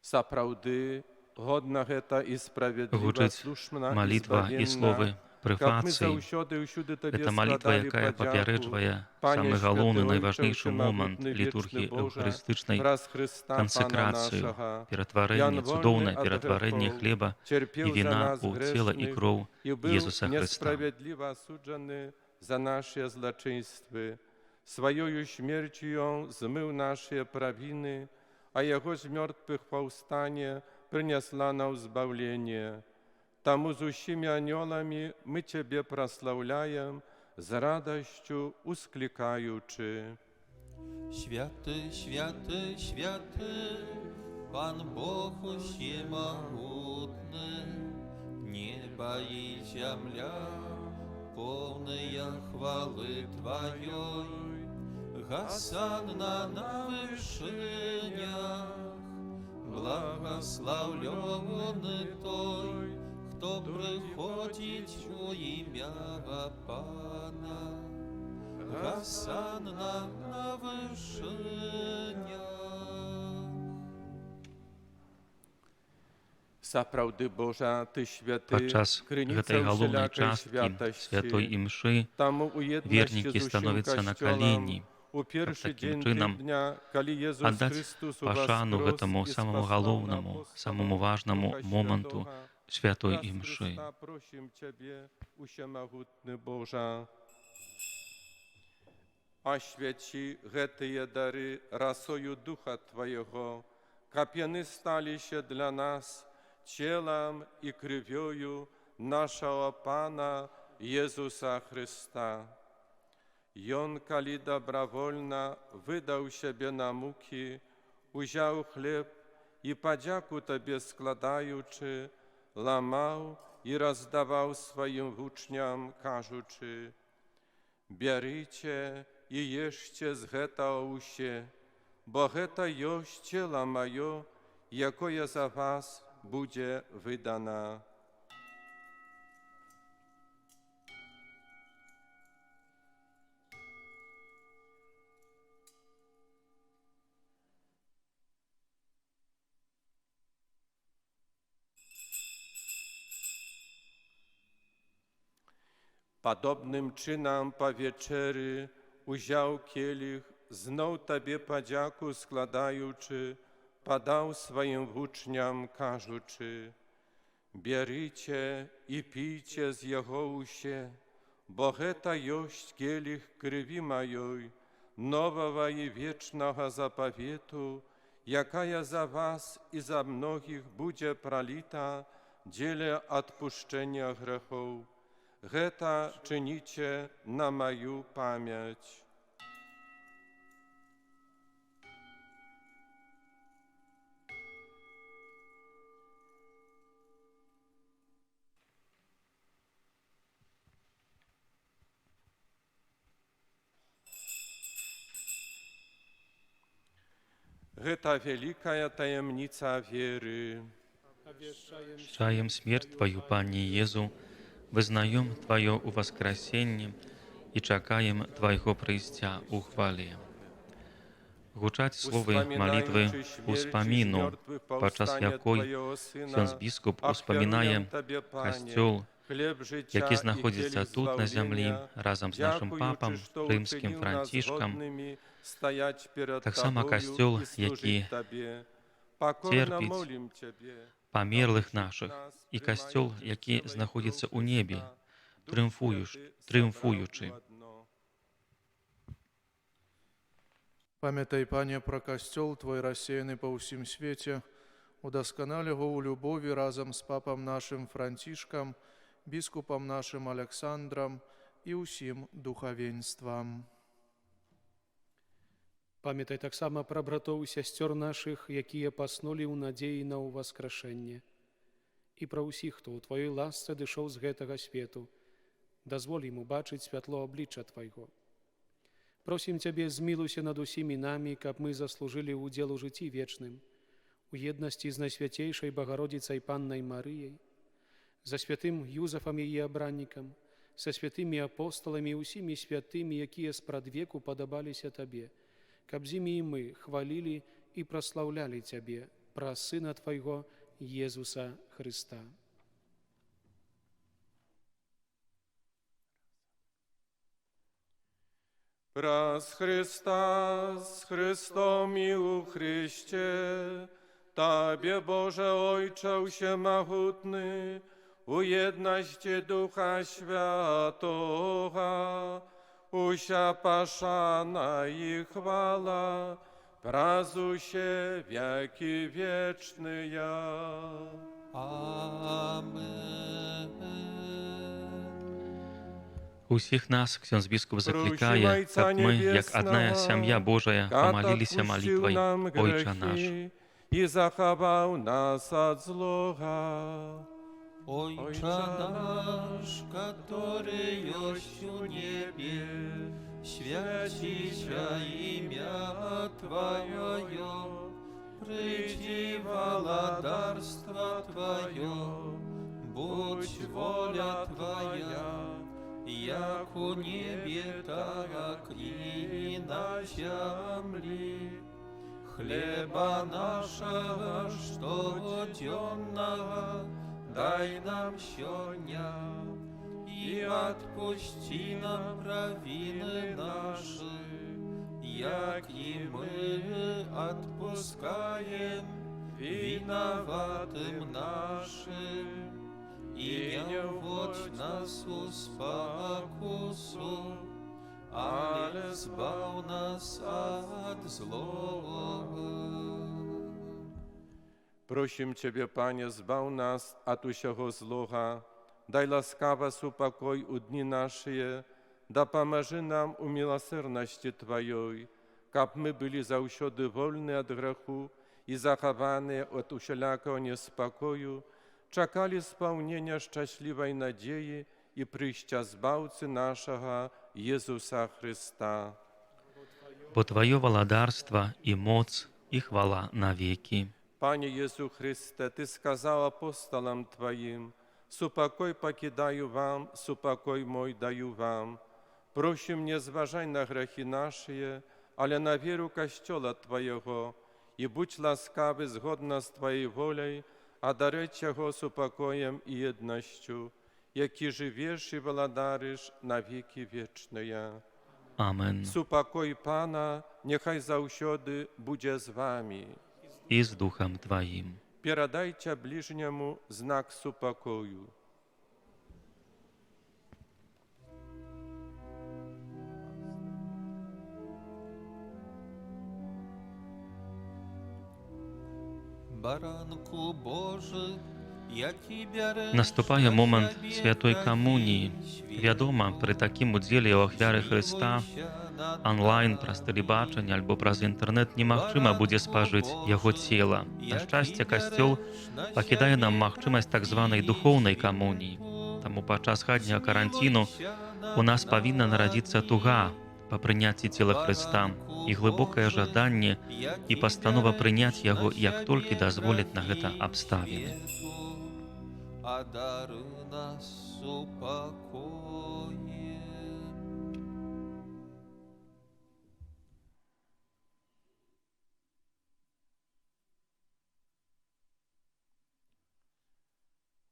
Сапраўды, годна гэта і справядліва, Гучыць слушна і малітва і збавенна, словы каб мы прэфацыі. заўсёды і ўсюды Табе Гэта малітва, складалі якая падзяку, папярэджвае Пане самы галоўны, святы Ойча, найважнейшы момант усемагутны, літургіі вечны Божа, эўхарыстычнай, праз Хрыста Пана кансекрацыю, нашага. ператварэнне, Ян вольны цудоўнае ад ператварэнне грахоў, хлеба і цярпеў за віна нас ў цела і грэшных кроў і быў Езуса Хрыста. несправядліва асуджаны за нашыя злачынствы. Сваёю смерцю Ён змыў нашыя правіны, а Яго з мёртвых паўстанне прынесла нам збаўленне. Таму з усімі анёламі мы Цябе праслаўляем, з радасцю усклікаючы. Святы, святы, святы, Пан Бог усемагутны, неба і зямля, поўныя хвалы Тваёй. Гасанна на вышынях, благаслаўлёны той, хто прыходзіць у імя Пана. Гасанна на вышынях. Сапраўды, Божа, Ты святы, Падчас крыніца гэтай галоўнай усялякай часткі святасці. святой імшы Таму у еднасці вернікі з усім становяцца на Касцёлам калені, у першы каб такім дзень чынам тыдня, калі Езус аддаць Хрыстус пашану уваскрос гэтаму і самаму спаслаў на галоўнаму, апосталаў самому важнаму Духа моманту Святога, святой праз імшы. Хрыста просім Цябе, усемагутны Божа. Асвяці гэтыя дары расою Духа Твайго, каб яны сталіся для нас целам і крывёю нашага Пана Езуса Хрыста. Ён, калі добравольна выдаў сябе на мукі, узяў хлеб і, падзяку Табе складаючы, ламаў і раздаваў сваім вучням, кажучы: «Бярыце і ешце з гэтага ўсе, бо гэта ёсць цела маё, якое за вас будзе выдана». Падобным чынам па вячэры узяў кіліх, зноў Табе падзяку складаючы, падаў сваім вучням, кажучы: «Бярыце і піце з яго ўсе, бо гэта ёсць келіх крыві маёй, новага і вечнага запавету, якая за вас і за многіх будзе праліта дзеля адпушчэння грахоў. Гэта чыніце на маю памяць». Гэта вялікая таямніца веры. Абвяшчаем смерць Тваю, Пане Езу, вызнаём Тваё ўваскрасенне і чакаем Твайго прыйсця ў хвале. Гучаць словы малітвы успаміну, падчас якой ксёндз біскуп успамінае касцёл, які знаходзіцца тут на зямлі разам з нашым папам рымскім Францішкам, таксама касцёл, які церпіць памерлых нашых, і касцёл, які знаходзіцца ў небе. Святы трыумфуючы. сабраў у адно. Памятай, Пане, пра Касцёл Твой, рассеяны па ўсім свеце, удасканаль яго ў любові разам з папам нашым Францішкам, біскупам нашым Аляксандрам і ўсім духавенствам. Памятай таксама пра братоў і сясцёр нашых, якія паснулі ў надзеі на ўваскрашэнне, і пра ўсіх, хто ў Тваёй ласцы адышоў з гэтага свету. Дазволь ім убачыць святло аблічча Твайго. Просім Цябе, змілуйся над усімі намі, каб мы заслужылі ўдзел у жыцці вечным, у еднасці з Найсвяцейшай Багародзіцай Паннай Марыяй, за святым Юзафам яе абраннікам, са святымі апосталамі і ўсімі святымі, якія спрадвеку падабаліся Табе, каб з імі і мы хвалілі і праслаўлялі Цябе праз Сына Твайго Езуса Хрыста. Праз Хрыста, з Хрыстом і ў Хрысце, Табе, Божа Ойча ўсемагутны, у еднасці Духа Святога, уся пашана і хвала, праз усе вякі вечныя. Амен. Усіх нас ксёндз біскуп заклікае, Просім Айца каб мы, як адная Нябеснага, сям'я Божая, каб памаліліся адпусціў малітвай нам «Ойча наш». грахі і захаваў нас ад злога. Ойча наш, каторы ёсць у небе, свяціся імя Тваё, прыйдзі валадарства Тваё, будзь воля Твая, як у небе, так і на зямлі. Хлеба нашага штодзённага дай нам сёння, і адпусці нам правіны нашы, як і мы адпускаем вінаватым нашым. І не ўводзь нас у спакусу, але збаў нас ад злога. Prosим Ciebie, Panie, zbaw nas od усяго злога, daj laskawa супокой у дни наши, да поможи нам у милосердности Твоей, каб мы были заўсёды вольны ад граху і захаваныя ад усялякага неспакою, чакалі спаўнення шчаслівай надзеі і прыйсця Збаўцы нашага Езуса Хрыста. Бо Тваё валадарства і моц і хвала навекі. Panie Jezu Chryste, Ty сказал апостолам Твоим: «Супокой покидаю вам, супокой мой даю вам». Просим, не зважай на грехи наши, але на веру Kościoła Twojego i будь ласкавы згодна з Твоей волей, одарить Его супокоем и едностью, які живешь и владаришь на веки вечные. Amen. Супокой Pana niechaj заўсёды будзе з вами. І з духам Тваім. Перадайце бліжняму знак супакою. Баранку Божы, які бярэш Наступае на момант сябе святой грахі камуніі. свету, Вядома, пры такім удзеле ў ахвяры Хрыста змілуйся над анлайн праз намі. тэлебачанне альбо праз інтэрнэт немагчыма будзе спажыць яго цела. На шчасце, касцёл пакідае нам магчымасць так званай духоўнай камуніі. Таму падчас хатняга каранціну у нас павінна нарадзіцца туга па прыняцці цела Хрыста і глыбокае жаданне і пастанова прыняць яго, як толькі дазволяць на гэта абставіны. Адары нас супакоем.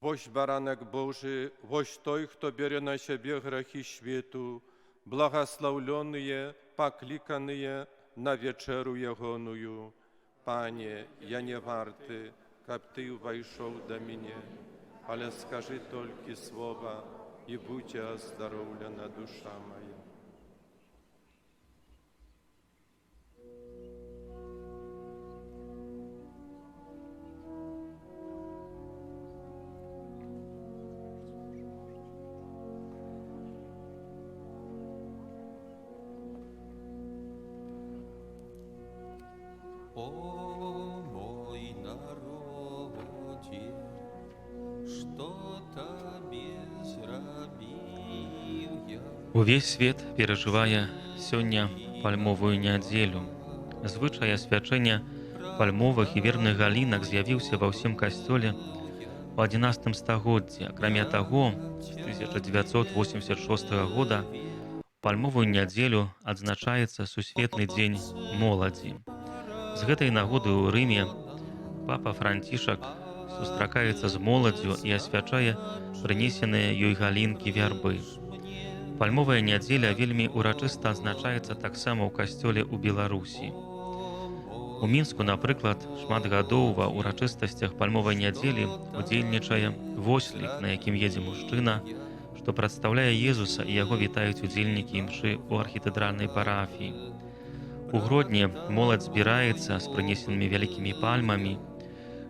Woś baranek Boży, woś той, хто бере на себе грехи światu, благословленные, покликанные на вечеру Егоную. Panie, ja nie warty, каб Ty wejшоў до mnie, ale скажи только słowa, I будзе аздароўлена душа мая. О мой народе, што табе зрабіў я? Увесь свет перажывае сёння пальмовую нядзелю. Звычай асвячэння пальмовых і верных галінак з'явіўся ва ўсім касцёле ў 11 стагоддзі. Акрамя таго, з 1986 года пальмовую нядзелю адзначаецца сусветны дзень моладзі. З гэтай нагоды ў Рыме папа Францішак сустракаецца з моладзю і асвячае прынесеныя ёй галінкі вярбы. Пальмовая нядзеля вельмі ўрачыста адзначаецца таксама ў касцёле ў Беларусі. У Мінску, напрыклад, шмат гадоў ва ўрачыстасцях пальмовай нядзелі удзельнічае вослік, на якім едзе мужчына, што прадстаўляе Езуса, і яго вітаюць удзельнікі імшы ў архітэдральнай парафіі. У Гродні моладзь збіраецца з прынесенымі вялікімі пальмамі,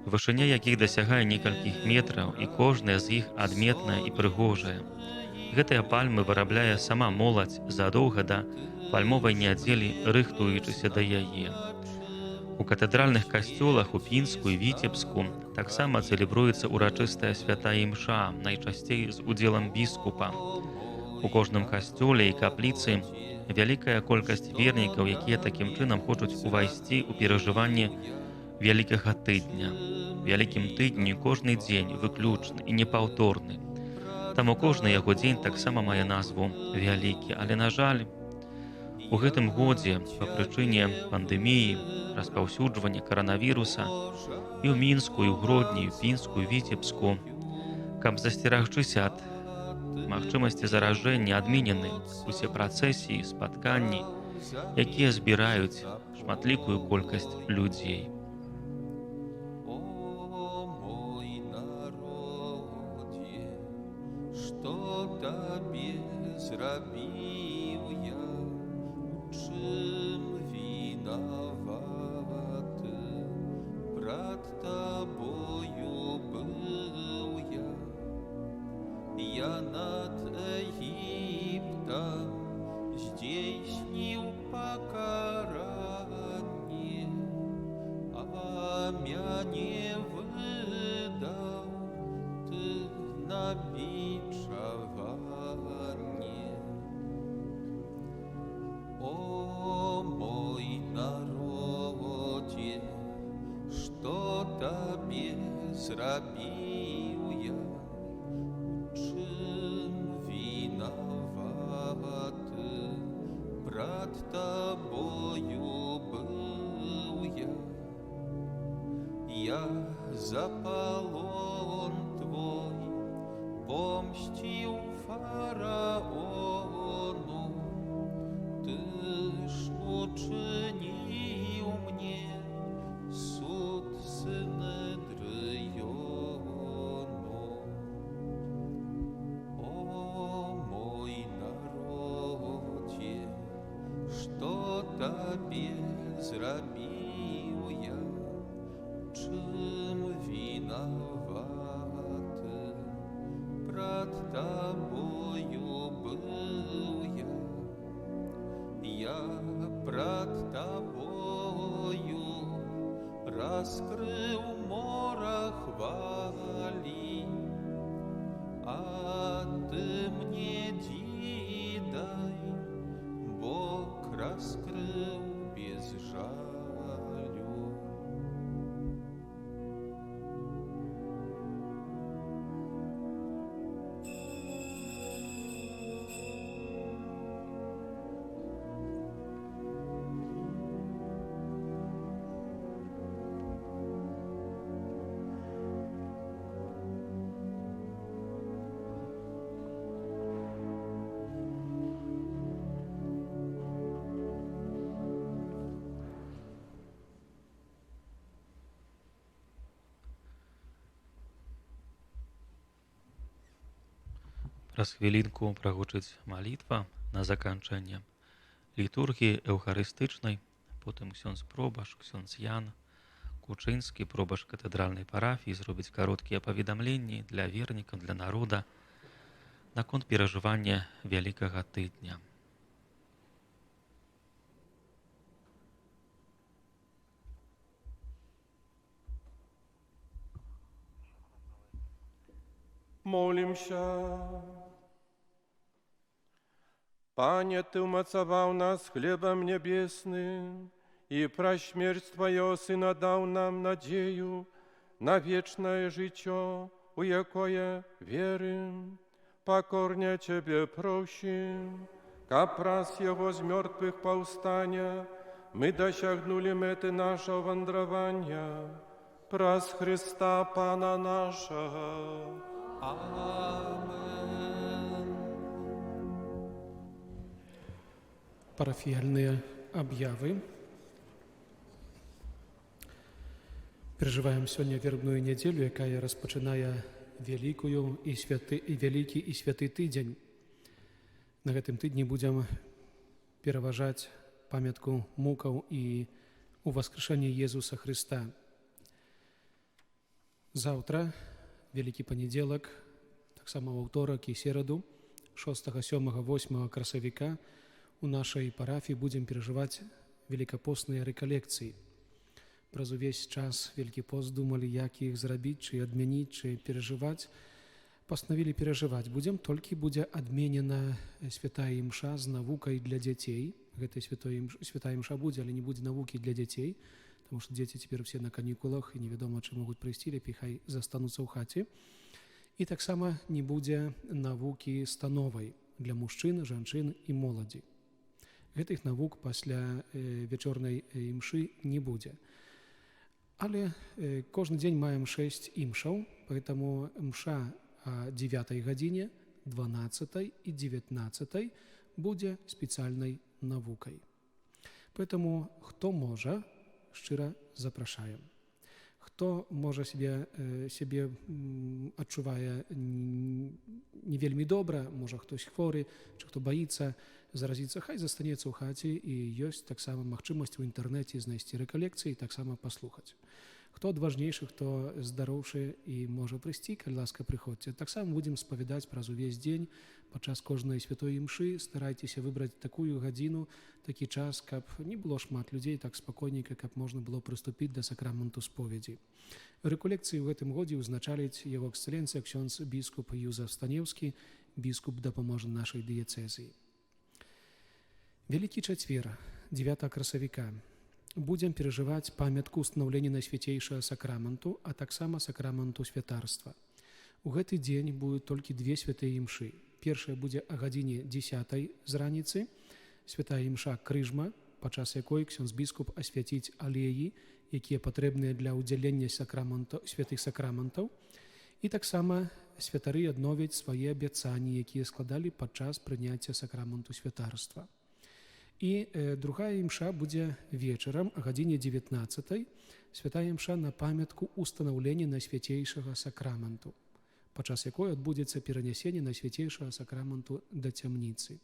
вышыня якіх дасягае некалькіх метраў, і кожная з іх адметная і прыгожая. Гэтыя пальмы вырабляе сама моладзь задоўга да пальмовай нядзелі, рыхтуючыся да яе. У катэдральных касцёлах у Пінску і Віцебску таксама цэлебруецца ўрачыстая святая імша, найчасцей з удзелам біскупа. У кожным касцёле і капліцы вялікая колькасць вернікаў, якія такім чынам хочуць увайсці ў перажыванне вялікага тыдня. Вялікім тыдні кожны дзень выключны і непаўторны. Таму кожны яго дзень таксама мае назву вялікі, але, на жаль, у гэтым годзе па прычыне пандэміі, распаўсюджвання каранавіруса і ў Мінску, і ў Гродні, і ў Пінску, і Віцебску, каб засцерагчыся ад магчымасці заражэння, адменены усе працэсіі, спатканні, якія збіраюць шматлікую колькасць людзей. О мой народе, што табе зрабіў я, у чым вінаваты, прад табою быў я. Я над Егіптам здзейсніў пакаранне, а мяне выдаў ты на бичаванне. О мой народе, што табе зрабіў я, чым вінаваты, прад табою быў я. Я за палон твой помсціў фараону, ты ж учыніў мне суд синедрыёну. О мой народе, што табе зрабіў я, чым вінаваты, прад табою быў я. Я прад табою раскрыў мора хвалі, а ты мне дзідай бок раскрыў без жалю. Праз хвілінку прагучыць малітва на заканчэнне літургіі эўхарыстычнай, потым ксёндз пробашч, ксёндз Ян Кучынскі, пробашч катэдральнай парафіі, зробіць кароткія паведамленні для вернікаў, для народа наконт перажывання Вялікага тыдня. Молимся. Panie, Ty umocował nas chlebem niebiesnym i praśmierć Twojego Syna dał nam nadzieję na wieczne życie, u jakoje wierym. Pokornie Ciebie prosim, kapras Jego z martwych powstania, my dosięgnuli mety naszego wędrowania, pras Chrysta Pana naszego. Amen. Парафіяльныя аб'явы. Перажываем сёння вербную нядзелю, якая распачынае вялікую і святы і вялікі і святы тыдзень. На гэтым тыдні будзем пераважаць памятку мукаў і ўваскрашэння Езуса Хрыста. Заўтра, вялікі панядзелак, таксама аўторак і сераду, 6, 7, 8 красавіка у нашай парафіі будзем перажываць велікапосныя рэкалекцыі. Праз увесь час Вялікі пост думалі, як іх зрабіць, чы адмяніць, чы перажываць. Пастанавілі перажываць будзем, толькі будзе адменена святая імша з навукай для дзяцей. Гэта святая імша будзе, але не будзе навукі для дзяцей, таму што дзеці цяпер усе на канікулах і невядома, чы могуць прыйсці, лепей хай застануцца ў хаце. І таксама не будзе навукі становай для мужчын, жанчын і моладзі. Гэтых навук пасля вечорнай імшы не будзе. Але кожны дзень маем 6 імшаў, поэтому імша о 9 гадзіне, 12 і 19 будзе спецыяльнай навукай. Поэтому хто можа, шчыра запрашаем. Хто можа сябе адчувае не вельмі добра, можа хтось хворы, чы хто баіцца заразіцца, хай застанецца ў хаце, і ёсць таксама магчымасць у інтэрнэце знайсці рэкалекцыі і таксама паслухаць. Хто адважнейшы, хто здароўшы і можа прыйсці, калі ласка, прыходзьце. Таксама будзем спавядаць праз увесь дзень, падчас кожнай святой імшы. Старайцеся выбраць такую гадзіну, такі час, каб не было шмат людзей, так спакойненька, каб можна было прыступіць да сакраменту споведзі. Рэкалекцыі ў гэтым годзе ўзначаліць яго эксцэленцыя ксёндз біскуп Юзаф Станеўскі, біскуп дапаможны нашай дыяцэзіі. Вялікі чацвер, 9 красавіка. Будзем перажываць памятку ўстанаўлення найсвяцейшага сакраменту, а таксама сакраменту святарства. У гэты дзень будуць толькі две святыя імшы. Першая будзе а гадзіне 10 з раніцы, святая імша крыжма, падчас якой ксёндз біскуп асвяціць алеі, якія патрэбныя для ўдзялення святых сакраментаў, і таксама святары адновяць свае абяцанні, якія складалі падчас прыняцця сакраменту святарства. І другая імша будзе вечарам а гадзіне 19, святая імша на памятку устанаўлення найсвяцейшага сакраменту, падчас якой адбудзецца перанясенне найсвяцейшага сакраменту да цямніцы.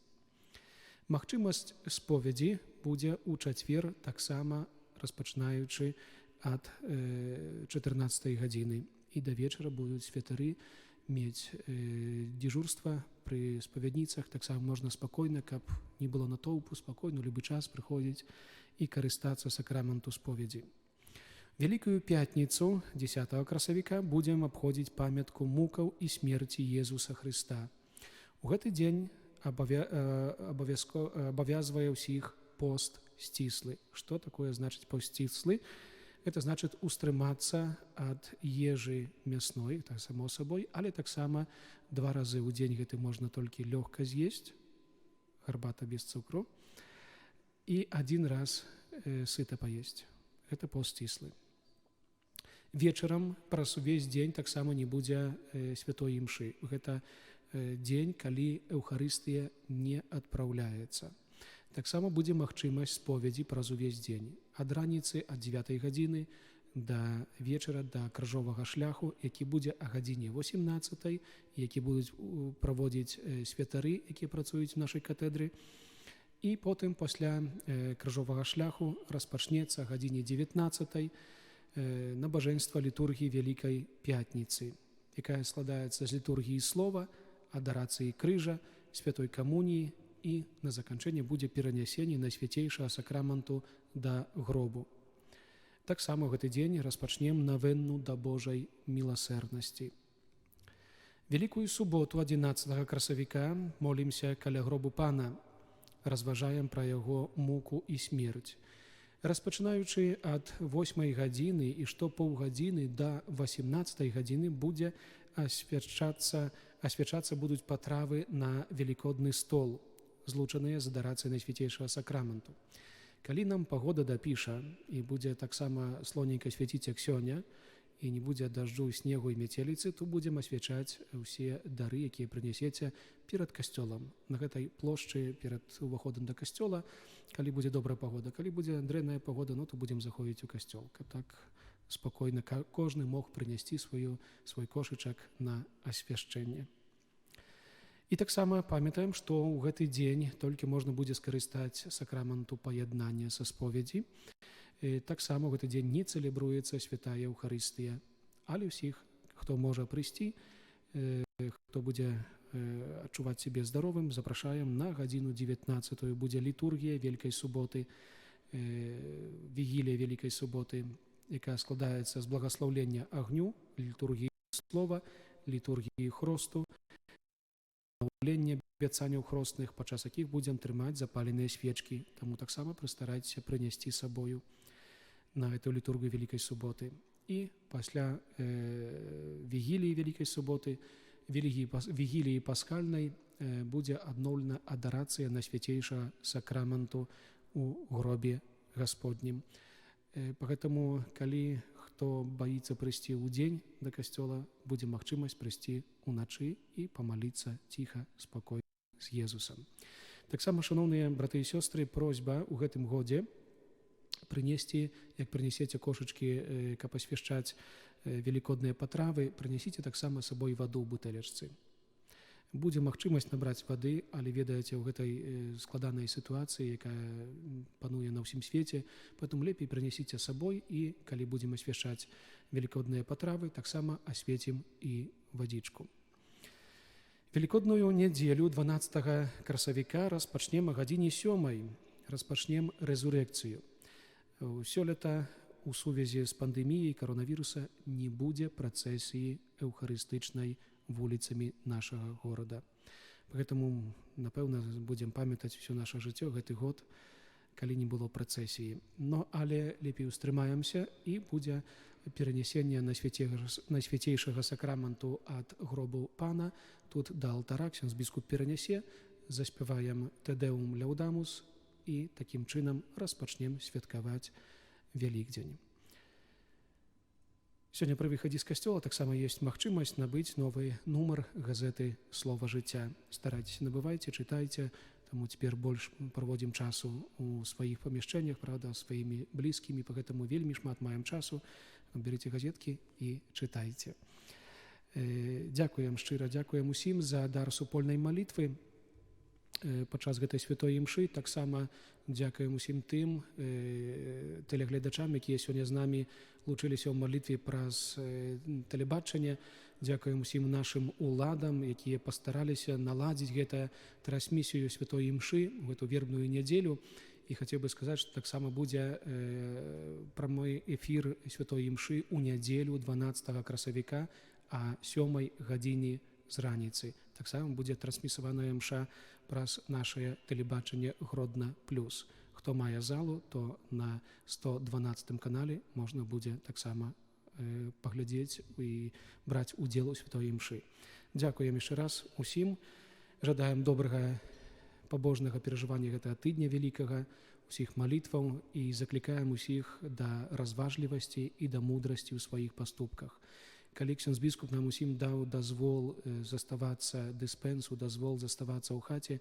Магчымасць споведзі будзе ў чацвер таксама, распачынаючы ад 14 гадзіны. І да вечара будуць святары мець дзежурства пры спавядніцах. Таксама можна спакойна, каб не было натоўпу, спакойна ў любы час прыходзіць і карыстацца сакраменту споведзі. Вялікую пятніцу 10 красавіка будзем абходзіць памятку мукаў і смерці Езуса Хрыста. У гэты дзень абавязвае ўсіх пост сціслы. Што такое значыць пост сціслы? Гэта значыць устрымацца ад ежы мясной, так само сабой, але таксама 2 разы ў дзень гэты можна толькі лёгка з'есць, гарбата без цукру, і 1 раз сыта паесць. Гэта пост сціслы. Вечарам праз увесь дзень таксама не будзе святой імшы. Гэта дзень, калі Эўхарыстыя не адпраўляецца. Таксама будзе магчымасць споведзі праз увесь дзень. Ад раніцы, ад 9 гадзіны да вечара, да крыжовага шляху, які будзе а гадзіне 18, які будуць праводзіць святары, якія працуюць у нашай катедры. І потым пасля крыжовага шляху распачнецца гадзіне 19 набажэнства літургіі Вялікай Пятніцы, якая складаецца з літургіі слова, адарацыі крыжа, святой камуніі, і на заканчэнне будзе перанясенне Найсвяцейшага Сакраманту да гробу. Таксама ў гэты дзень распачнем навенну да Божай міласэрнасці. Вялікую суботу 11 красавіка молімся каля гробу Пана, разважаем пра яго муку і смерць. Распачынаючы ад 8 гадзіны і што паўгадзіны да 18 гадзіны будзе асвячацца будуць патравы на велікодны стол, злучаныя з адарацыяй Найсвяцейшага Сакраменту. Калі нам пагода дапіша і будзе таксама слоненька свяціць, як сёння, і не будзе дажджу, снегу і мяцеліцы, то будзем асвячаць усе дары, якія прынясеце, перад касцёлам. На гэтай плошчы перад уваходам да касцёла, калі будзе добрая пагода. Калі будзе дрэнная пагода, ну то будзем заходзіць у касцёл, каб так спакойна кожны мог прынясці свой кошычак на асвяшчэнне. І таксама памятаем, што ў гэты дзень толькі можна будзе скарыстаць сакраманту паяднання са споведзі. Таксама ў гэты дзень не цэлебруецца святая Еўхарыстыя. Але ўсіх, хто можа прыйсці, хто будзе адчуваць сябе здаровым, запрашаем на гадзіну 19. Будзе літургія Вялікай суботы, вігілія Вялікай суботы, якая складаецца з благаслаўлення агню, літургіі слова, літургіі хросту, аднаўлення абяцанняў хросных, падчас якіх будзем трымаць запаленыя свечкі. Таму таксама прыстарайцеся прынесці з сабою на гэту літургію Вялікай суботы. І пасля вігіліі Вялікай суботы, вігіліі пасхальнай будзе адноўлена адарацыя Найсвяцейшага Сакраменту у гробе Гасподнім. Поэтому, калі хто баіцца прыйсці ў дзень да касцёла, будзе магчымасць прыйсці уначы і памаліцца ціха, спакойна з Езусам. Таксама, шаноўныя браты і сёстры, просьба ў гэтым годзе прынесці, як прынесеце кошачкі, каб асвяшчаць велікодныя патравы, прынясіце таксама з сабой ваду ў бутэлечцы. Будзе магчымасць набраць вады, але ведаеце, ў гэтай складанай сітуацыі, якая пануе на ўсім свеце, потом лепей прынясіце з сабой, і калі будзем асвяшчаць велікодныя патравы, таксама асвецім і вадзічку. Велікодную нядзелю 12 красавіка распачнем а гадзіне 7, распачнем рэзурэкцыю. Сёлета у сувязі з пандэміяй каронавіруса не будзе працэсіі эўхарыстычнай вуліцамі нашага горада. Поэтому, напэўна, будзем памятаць всё наше жыццё гэты год, калі не было працэсіі. Но але лепей устрымаемся, і будзе перанясенне Найсвяцейшага Сакраменту ад гробу Пана тут да алтара, ксёндз біскуп перанясе, заспяваем Te Deum Laudamus і такім чынам распачнем святкаваць Вялікдзень. Сёння пры выхадзе з касцёла таксама ёсць магчымасць набыць новы нумар газеты «Слова жыцця». Старайцеся, набывайце, чытайце, таму цяпер больш праводзім часу у сваіх памяшчэннях, правда, сваімі блізкімі, па гэтаму вельмі шмат маем часу. Берыце газеткі і чытайце. Дзякуем шчыра, дзякуем усім за дар супольнай малітвы падчас гэтай святой імшы. Таксама дзякуем усім тым тэлегледачам, якія сёння з намі лучыліся ў малітве праз тэлебачанне. Дзякуем усім нашым уладам, якія пастараліся наладзіць гэта трансмісію святой імшы ў гэту вербную нядзелю. І хацеў бы сказаць, што таксама будзе прамой эфір святой імшы ў нядзелю 12 красавіка а 7 гадзіне з раніцы. Таксама будзе трансмісаваная імша праз нашае тэлебачанне Гродна плюс. Хто мае залу, то на 112 канале можна будзе таксама паглядзець і браць удзел у святой імшы. Дзякуем яшчэ раз усім, жадаем добрага пабожнага перажывання гэтага тыдня вялікага, усіх малітваў і заклікаем усіх да разважлівасці і да мудрасці ў сваіх паступках. Калі ксёндз біскуп нам усім даў дазвол заставацца, дыспенсу, дазвол заставацца ў хаце,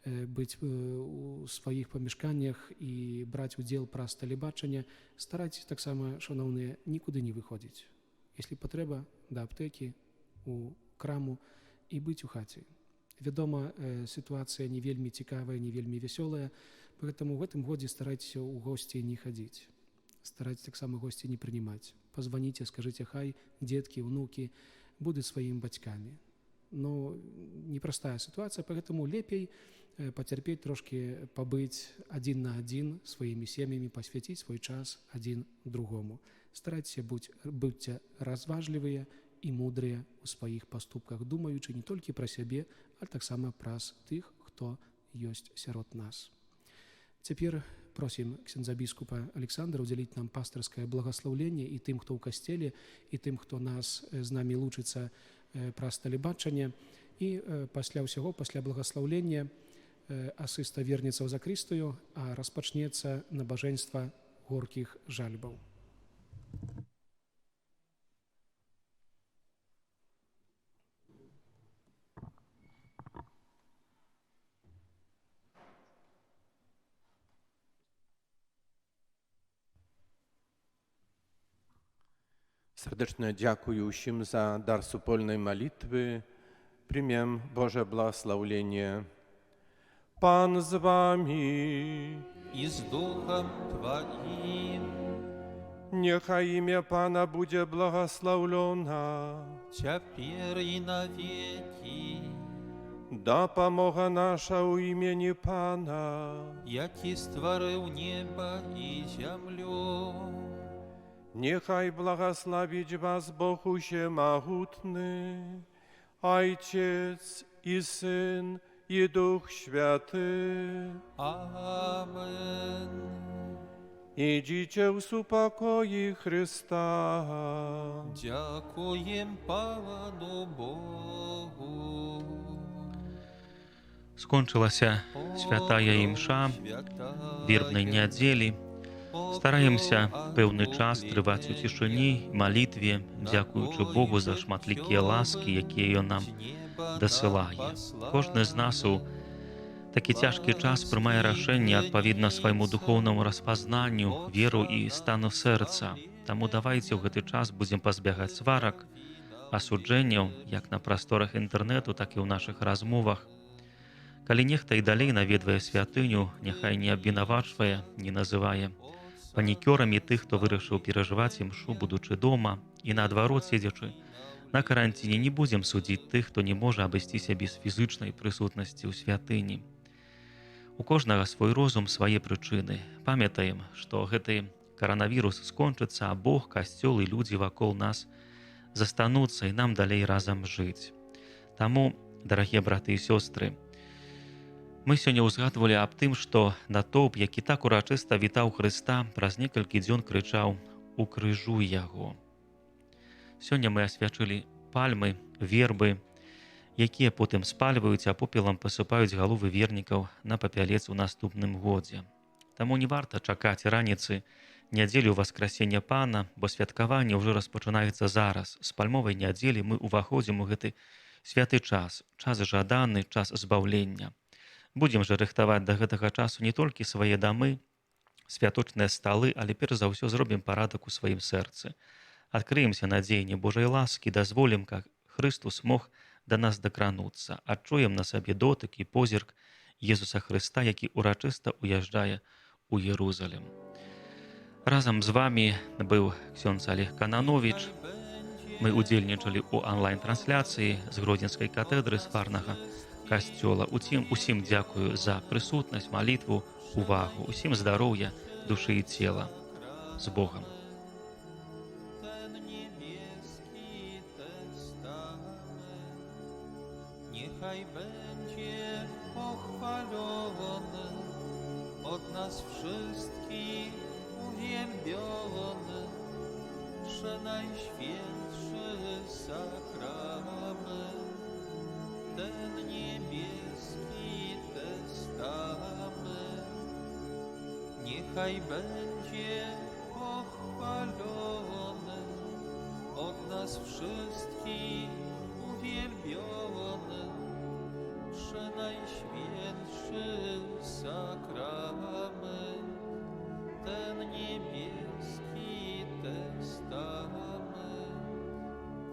быць у сваіх памяшканнях і браць удзел праз тэлебачанне. Старайцеся таксама, шаноўныя, нікуды не выходзіць. Если патрэба, да аптэкі, у краму і быць у хаце. Вядома, сітуацыя не вельмі цікавая, не вельмі вясёлая, поэтому ў гэтым годзе старайцеся ў госці не хадзіць. Старайцеся таксама госці не прынімаць. Пазваніце, скажыце, хай дзеткі, унукі будуць сваімі бацькамі. Но непростая ситуация, поэтому лепей потерпеть трошки, побыть один на один своими семьями, посвятить свой час один другому. Старайтесь будьте разважливые и мудрые у своих поступках, думаючи не только про себе, а так само про тых, кто есть сярод нас. Теперь просим ксяндза біскупа Александра уделить нам пасторское благословление и тым, хто ў касцеле, и тым, хто нас з нами лучыцца праз тэлебачанне. І пасля ўсяго, пасля благословлення, асыста вернецца ў закрыстую, а распачнецца набажэнства горкіх жальбаў. Serdeczne dziękuję усім za dar supolnej malitwy. Przyjmiem Boże błogosławienie. Pan z wami. I z duchem Twoim. Niechaj imię Pana będzie błogosławione. Теперь и навеки. Да помога наша у имени Пана, Які створив небо и землю. Niechaj błogosławić was Bóg Wszechmogutny, Ojciec i Syn, i Duch Święty. Amen. Idźcie w spokoju Chrysta. Dziękuję Panu Bogu. Скончылася святая імша вербнай нядзелі. Стараемся пэўны час трываць у цішыні, малітве, дзякуючы Богу за шматлікія ласкі, якія ён нам дасылае. Кожны з нас у такі цяжкі час прымае рашэнне адпаведна свайму духоўнаму распазнанню, веру і стану сэрца. Таму давайце ў гэты час будзем пазбягаць сварак, асуджэнняў, як на прасторах інтэрнэту, так і ў нашых размовах. Калі нехта і далей наведвае святыню, няхай не абвінавачвае, не называе панікёрамі тых, хто вырашыў перажываць імшу, будучы дома, і наадварот, седзячы на каранціне, не будзем судзіць тых, хто не можа абысціся без фізычнай прысутнасці ў святыні. У кожнага свой розум, свае прычыны. Памятаем, што гэты каранавірус скончыцца, а Бог, касцёл і людзі вакол нас застануцца і нам далей разам жыць. Таму, дарагія браты і сёстры, мы сёння ўзгадвалі аб тым, што натоўп, які так урачыста вітаў Хрыста, праз некалькі дзён крычаў: «Укрыжуй яго». Сёння мы асвячылі пальмы, вербы, якія потым спальваюць, а попелам пасыпаюць галовы вернікаў на папялец у наступным годзе. Таму не варта чакаць раніцы нядзелю Васкрасення Пана, бо святкаванне ўжо распачынаецца зараз. З пальмовай нядзелі мы ўваходзім у гэты святы час, час жаданы, час збаўлення. Будзем жа рыхтаваць да гэтага часу не толькі свае дамы, святочныя сталы, але перш за ўсё зробім парадак у сваім сэрцы. Адкрыемся надзеянне Божай ласкі, дазволім, каб Хрыстус мог да нас дакрануцца. Адчуем на сабе дотык і позірк Езуса Хрыста, які урачыста уязджае ў Ерузалем. Разам з вамі быў ксёндз Алег Канановіч. Мы удзельнічалі ў анлайн-трансляцыі з Гродзенскай катэдры Сварнага касцёла. Усім дзякую за прысутнасць, малітву, увагу. Усім здароўя, душы і цела. З Богам. Niechaj będzie pochwalony, od nas wszystkich uwielbiony, przenajświętszy sakrament, ten niebieski testament. Niechaj będzie pochwalony, od nas wszystkich uwielbiony, Przenajświętszy Sakrament, ten niebieski.